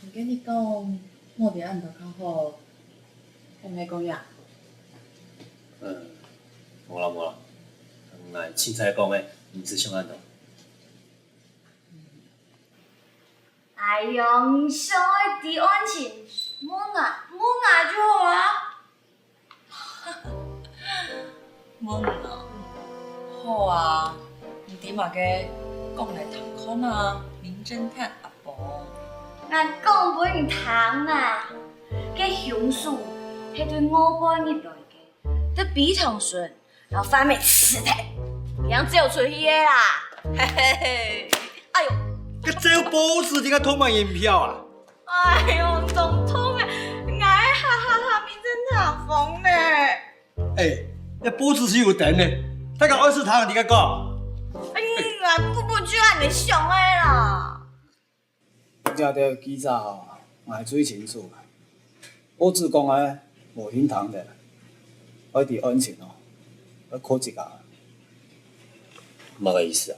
你跟你講，莫在恁多較好，係毋係講呀？嗯，無啦無啦，𠊎凊彩講个，毋使想恁多。哎喲，你想愛知案情，問𠊎，問𠊎就好啊。 問哦，好啊，嘛个，講來聽看啊，名偵探阿寶。𠊎講分你聽啊，該兇手係對外國入來个，在B堂脣，然後飯尾食忒，樣走出去个啦。嘿嘿嘿，哎喲，該隻報紙點解通賣銀票啊？哎喲，總統啊，𠊎哈哈哈，名偵探阿寶呢？ 哎，該報紙係有登个，大家愛食糖，你个講。哎呀，不不就恁樣想个啦。這兜記者吼，𠊎最清楚啦。報紙講个無人聽得，愛知案情哦，愛靠自家。麼个意思啊？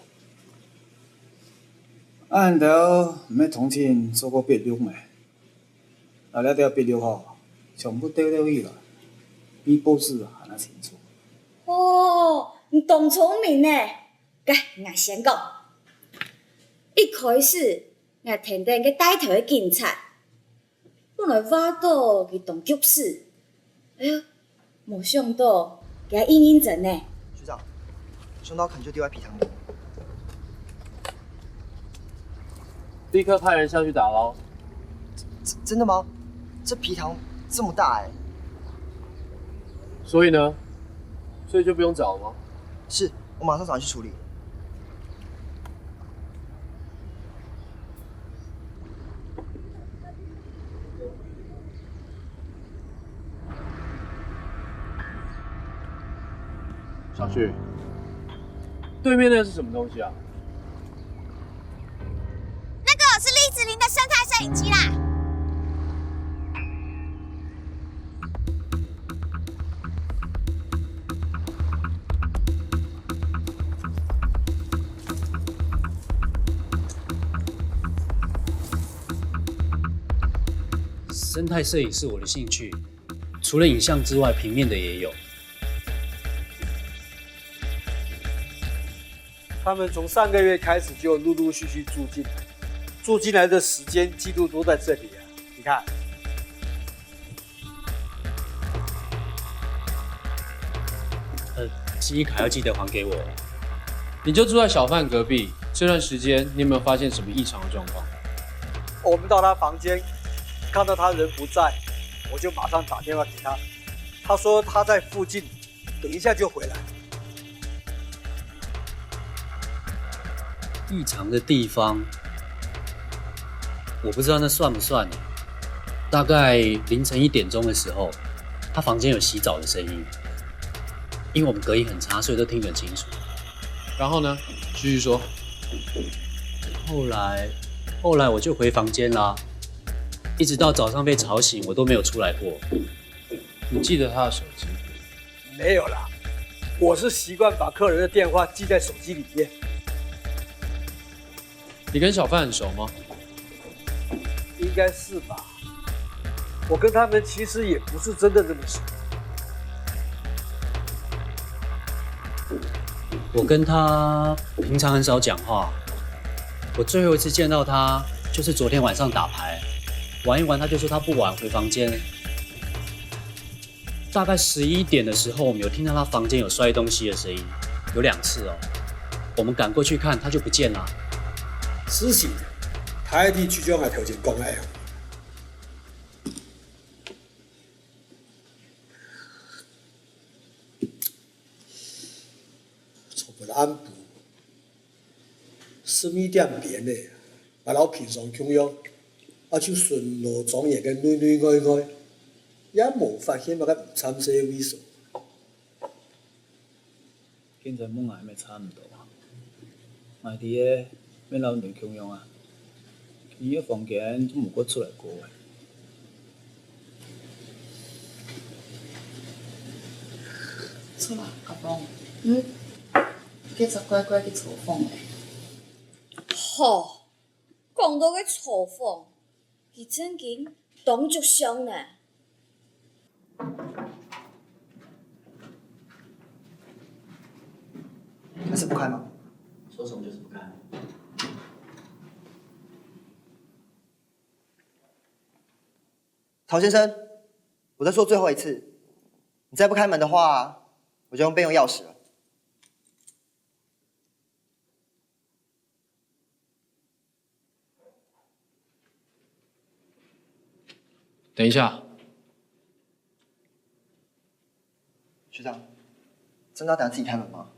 恁兜毋係通勤做過筆錄咩？ 啊，這兜筆錄吼，全部調調起來，比報紙還較清楚。哦，你當聰明呢！該，𠊎先講。一開始，𠊎跈等該帶頭个警察，本來話著佢當局勢，哎呀， 無想到，佢還認認真呢。學長，兇刀可能就丟在陂塘裡。立刻派人下去打撈。真的嗎？這陂塘這麼大哎。所以呢？所以就不用找了嗎？是，我馬上找人去處理。 小旭，對面那是什麼東西啊？那個是麗子琳的生態攝影機啦。 生態攝影是我的興趣，除了影像之外，平面的也有。他們從上個月開始就陸陸續續住進來，住進來的時間記錄都在這裡啊，你看。 呃，記憶卡要記得還給我。你就住在小販隔壁，這段時間你有沒有發現什麼異常的狀況？我們到他房間，看到他人不在，我就馬上打電話給他，他說他在附近，等一下就回來。 異常的地方，我不知道那算不算欸。大概凌晨一點鐘的時候，他房間有洗澡的聲音，因為我們隔音很差，所以都聽得很清楚。然後呢？繼續說。後來，後來我就回房間啦，一直到早上被吵醒，我都沒有出來過。你記得他的手機？ 沒有啦，我是習慣把客人的電話記在手機裡面。你跟小販很熟嗎？應該是吧。我跟他們其實也不是真的那麼熟。我跟他平常很少講話，我最後一次見到他就是昨天晚上打牌，玩一玩他就說他不玩，回房間。 大概十一點的時候，我們有聽到他房間有摔東西的聲音，有兩次哦。我們趕過去看，他就不見了。事實，大體就像𠊎頭先講个樣。昨晡暗晡，十二點邊了，𠊎摎平常共樣，啊就巡邏莊園个內內外外，也無發現麼个毋尋常个位所。警察問𠊎乜差毋多啊，𠊎知个，乜摎你共樣啊，佢个房間都無過出來過个。 著啦，阿芳，嗯，該隻乖乖去造訪咧。吼，講到該造訪，佢正經當著相呢。還是不開嗎？說什麼就是不開。陶先生，我再說最後一次，你再不開門的話，我就用備用鑰匙了。等一下，学长，真的要等他自己开门吗？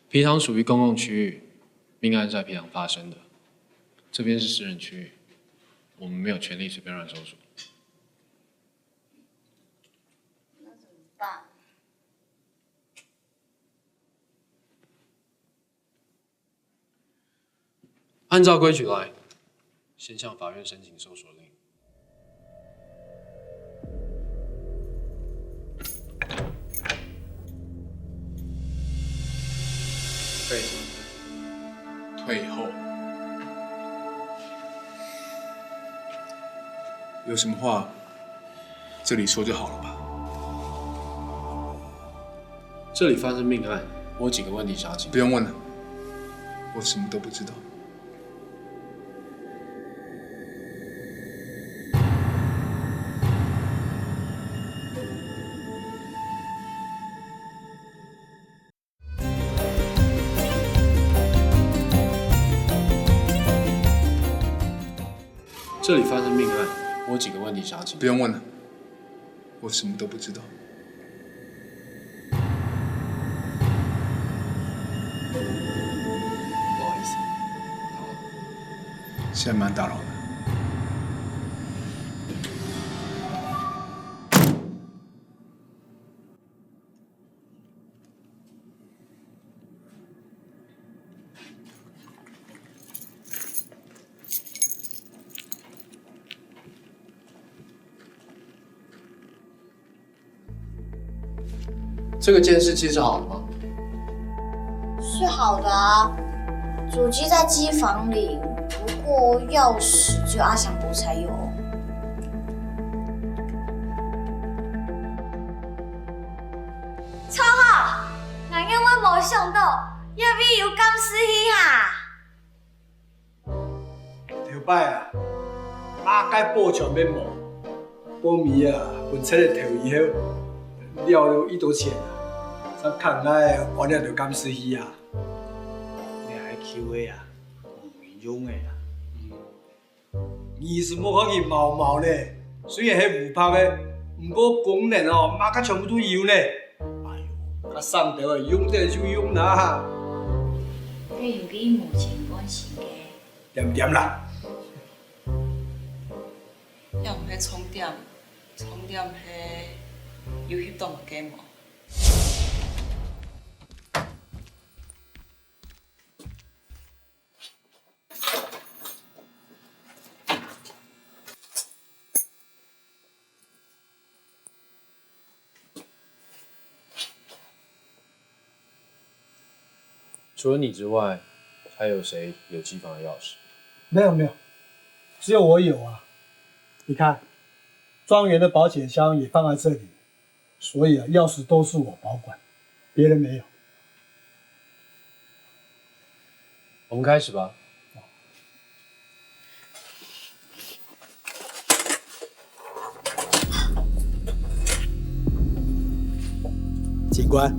平常属于公共区域，命案在平常发生的，这边是私人区域，我们没有权利随便乱搜索。那怎么办？按照规矩来，先向法院申请搜索令。退，退后。有什么话，这里说就好了吧？这里发生命案，我有几个问题想要请教。不用问了，我什么都不知道。这里发生命案，我有几个问题想要请教。不用问了，我什么都不知道。不好意思，打扰。现在蛮打扰的。这个监视器是好的吗？是好的啊，主机在机房里，不过钥匙只有阿翔伯才有。臭好，𠊎永遠無想到，這位有監視器哈！ 頭擺啊，麼个保全也無，保密啊，分賊仔偷以後，了了幾多錢啊，正看𠊎安這兜監視器啊。你還Q个啊，無用个啊。你係無看佢毛毛呢，雖然係烏白个，毋過功能哦，麼个全部都有呢。哎喲，較省兜仔，用得就用啦。該有佢無錢關係个。 點點啦。也毋係重點，重點係有翕著麼个無？除了你之外，还有谁有机房的钥匙？没有，没有，只有我有啊。你看，庄园的保险箱也放在这里，所以啊，钥匙都是我保管，别人没有。我们开始吧。 警官，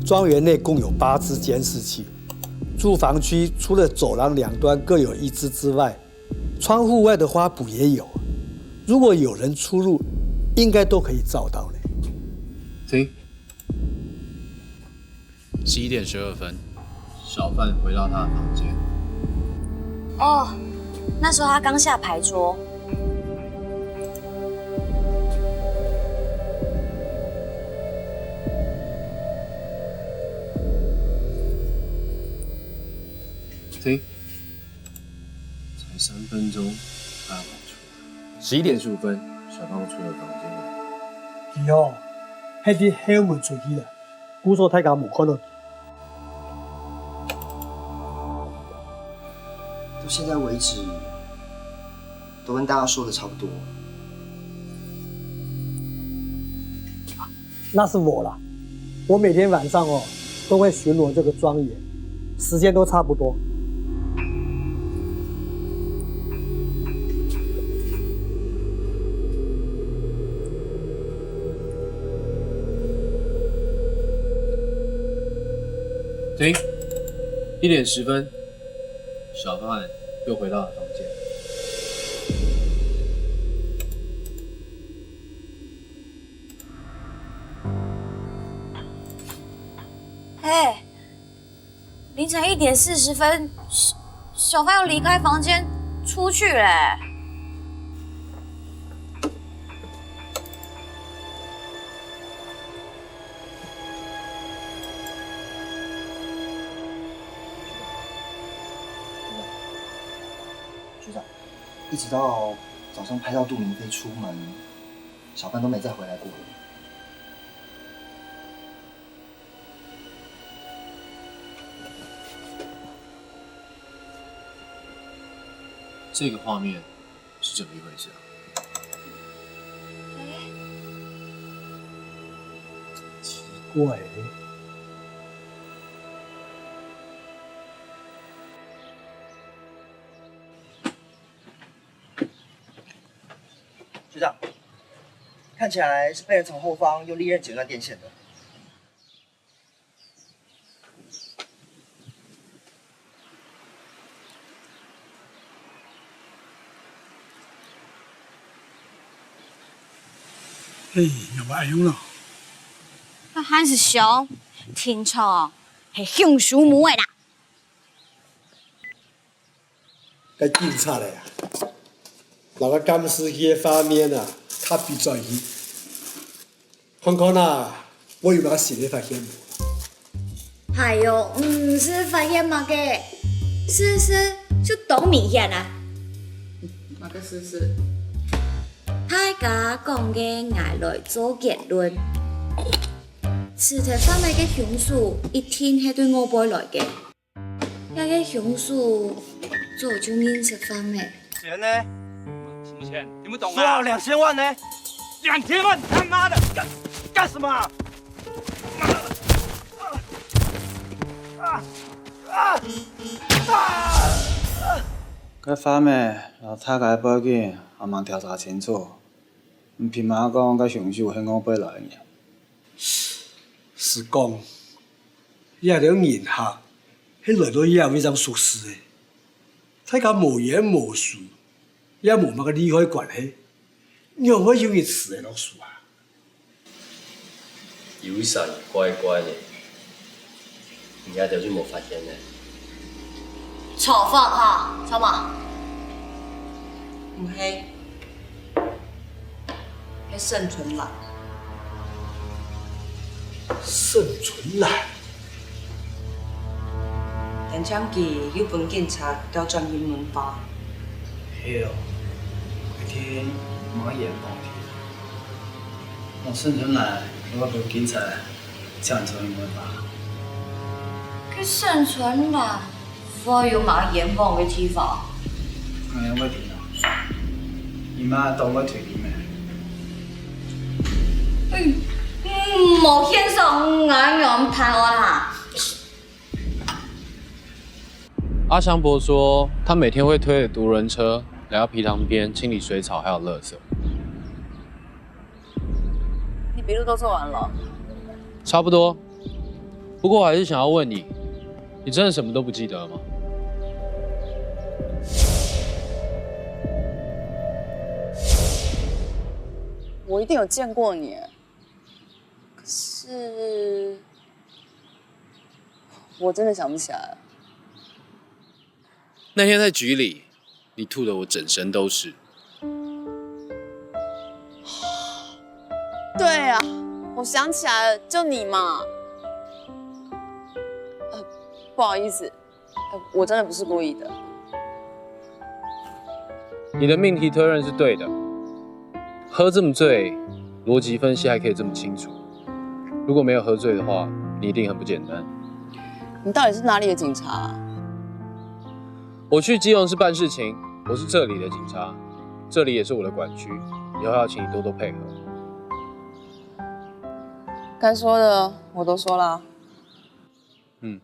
庄园内共有八只监视器，住房区除了走廊两端各有一只之外，窗户外的花圃也有。如果有人出入，应该都可以照到嘞。停。 十一点十二分，小贩回到他的房间。哦，那时候他刚下牌桌。停，才三分钟，他要跑出来。十一点十五分，小贩从房间来。佢哦，係對後門出去了。 故所大家無看到佢。到现在为止，都跟大家说的差不多。那是我啦，我每天晚上哦，都会巡逻这个庄园，时间都差不多。 停！一点十分，小贩又回到了房间。哎，凌晨一点四十分，小小范又离开房间出去嘞。学长，一直到早上拍到杜明飞出门，小范都没再回来过了。 这个画面是怎么一回事啊？奇怪了。学长，看起来是被人从后方用利刃剪断电线的。 嘿，仰會恁樣咯？該還係想，定著哦，係兇手謀个啦。該警察个啊，摎該監視器个畫面啊，copy轉去，看看啊，會有麼个新个發現無？哎喲，毋使發現麼个，事實就當明顯啊！麼个事實？大家講个，𠊎來做結論。除忒話个兇手一定係對外背來个。 這个兇手早就認識范美。錢呢？什麼錢？聽不懂說好啊！兩千萬呢？兩千萬！他媽的，幹幹什麼啊？該范美摎大家背景還吂調查清楚，你憑麼个講該兇手係外背來个人？係講，這兜人客係來到這位正熟事个，大家無冤無仇，也無麼个利害關係，仰會有人㓾會落手啊？ 有一儕怪怪个，你阿條就無發現呢？錯放哈，錯嘛？毋係，係沈春蘭。沈春蘭？但將佢又分警察調轉去問話。係哦，一定無冤枉个。我沈春蘭，我分警察搶走你个吧。佢沈春蘭會有麼冤枉个地方？哎呀，我天啊！你媽當會推理咩？嗯，嗯，無現場，𠊎仰辦案啊？阿祥伯说，他每天会推着独轮车来到陂塘边清理水草还有垃圾。你笔录都做完了？差不多，不过我还是想要问你，你真的什么都不记得吗？我一定有见过你，可是我真的想不起来了。那天在局里，你吐得我整身都是。对啊，我想起来了，就你嘛。呃，不好意思，呃，我真的不是故意的。你的命题推论是对的，喝这么醉，逻辑分析还可以这么清楚。如果没有喝醉的话，你一定很不简单。你到底是哪里的警察啊？我去基隆市办事情，我是这里的警察，这里也是我的管区，以后要请你多多配合。该说的我都说了。嗯，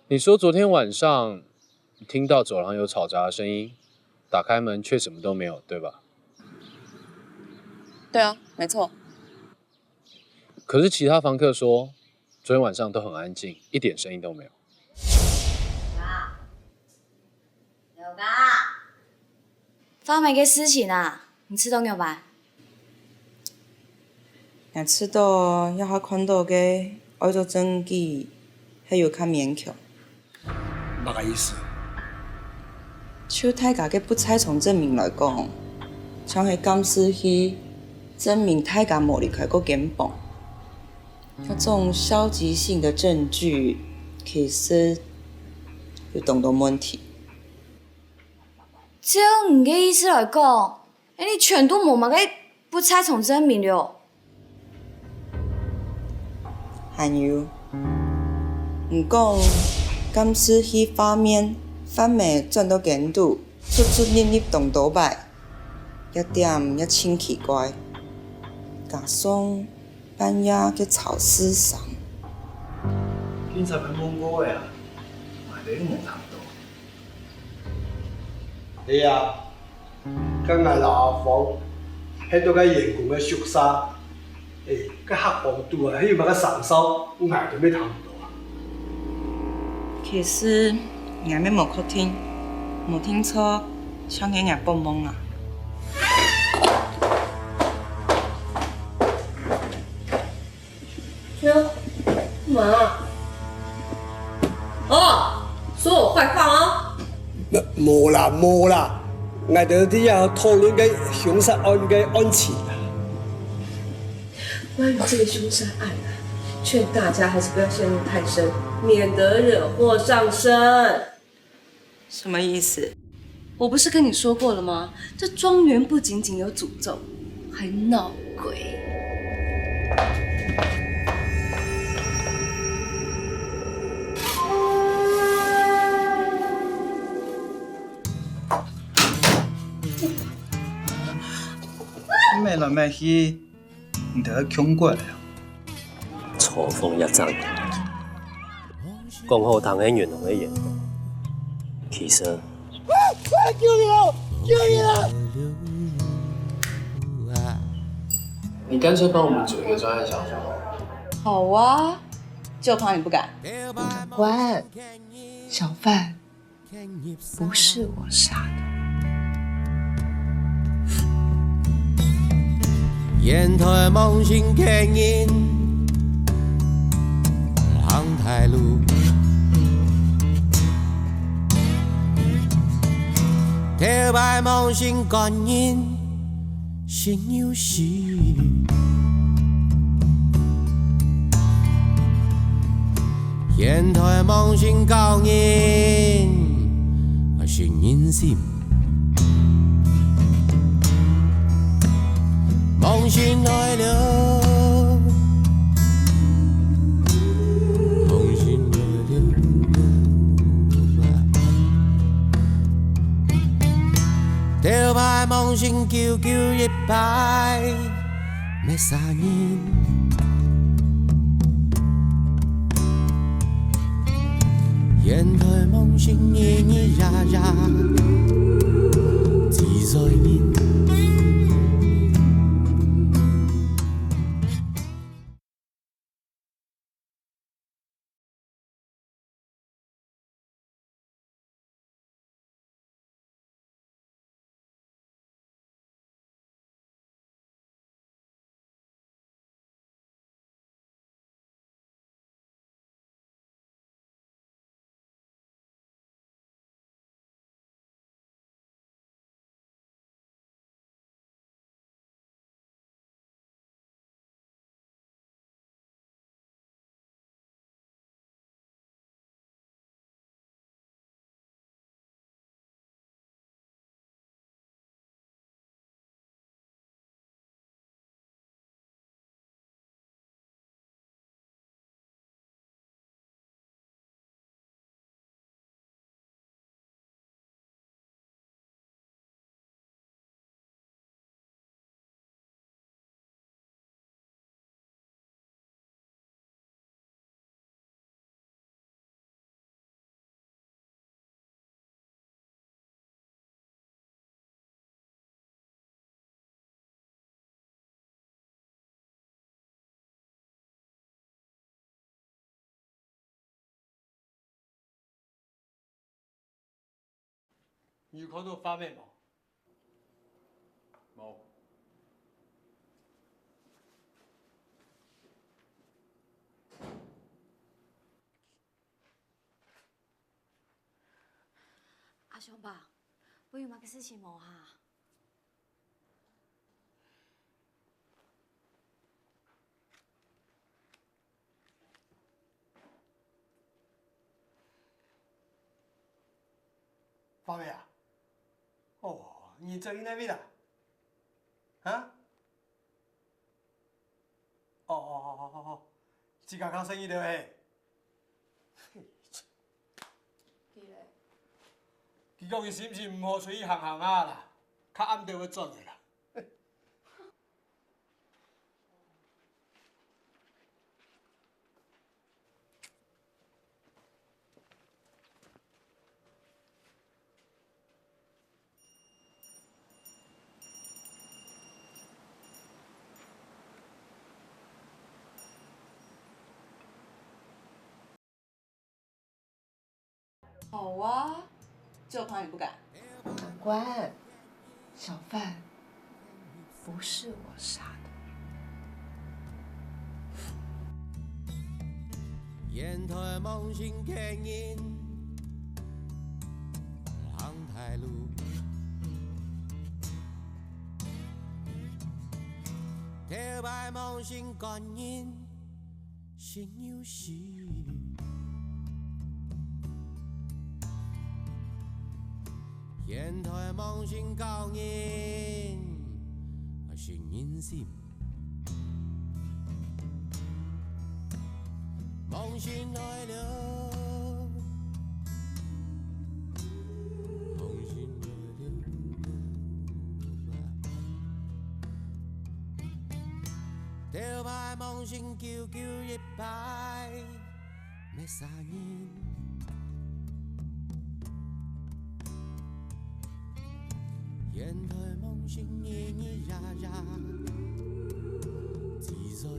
你说昨天晚上听到走廊有吵杂的声音，打开门却什么都没有，对吧？对啊，没错。可是其他房客说，昨天晚上都很安静，一点声音都没有。范美个事情啊，你知道仰般？𠊎知道，這下看到个，愛做證據，係有較勉強。麼个意思？就大家个不在場證明來講，像係監視器證明大家無離開過間房。這種消極性的證據，其實有當多問題。照你个意思來講，恁呢全都無麼个不在場證明了。 還有，你講監視器畫面，範美轉到間肚，出出入入當多擺，這點也盡奇怪。加上半夜个吵事聲。警察們問過个啊，𠊎兜又無聽到。 係啊，該𠊎摎阿芳歇到該員工个宿舍，欸，該客房肚啊，係有麼个聲響，𠊎兜乜聽毋到啊。其實𠊎乜無確定，無聽著，像係𠊎發夢啊。這，幹嘛？哦，說我壞話哦。無啦，無啦，𠊎兜在這討論該兇殺案个案情啊。關於這個兇殺案啊，勸大家還是不要陷入太深，免得惹禍上身。 什麼意思？我不是跟你說過了嗎？這莊園不僅僅有詛咒，還鬧鬼。你罵來罵去， 你兜愛共過來啊？錯峰一站，講好聽个銀行个員工，其實……救命啊！救命啊！你乾脆幫我們組一個專案小組好了。好啊，就怕你不敢。喂，小范， 不是我殺的。現代網信騙人，行大路。頭擺網信官人， 神有時。現代網信教人，啊，神人心。網信來了，網信來了。頭擺網信救救一 擺，乜殺人。現代網信日日夜夜，自在人。你有看到畫面無？無。阿雄伯，還有麼个事情無哈？ 發尾啊？哦，你做去哪位啦？哈？哦哦哦哦哦哦，自家較細義兜嘿。佢咧？佢講佢心情毋好，出去行行啊啦，較暗兜會轉來啦。 好啊，只有怕你不敢。长官，小范不是我杀的。沿途望星个人行大路，头擺望星个人 心有事。现代望星高人，啊，心人心。望星来了，望星来了。 头擺望星久久一擺，乜殺人。现代望星日日夜夜，自在人。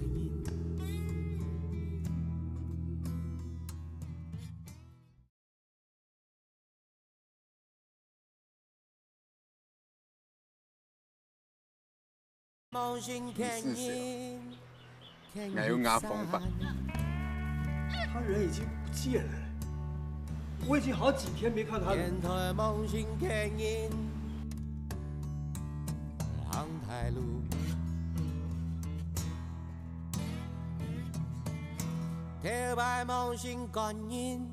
你是谁啊？还有我方法。他人已经不见了，我已经好几天没看他了。头擺望星个人，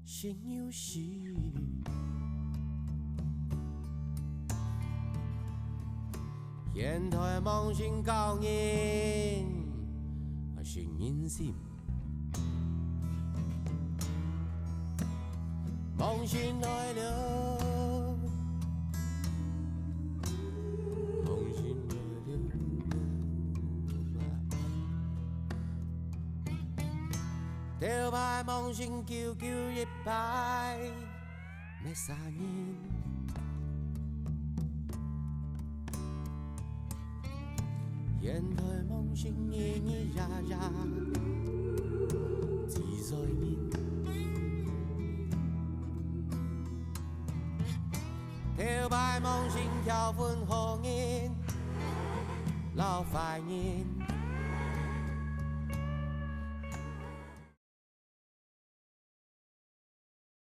心有事。现代望星高人，心人心。望星来了，望星来了。 头擺望星久久一擺，乜殺人。现代望星日日夜夜，自在人。头擺望星挑分好人， 摎壞人，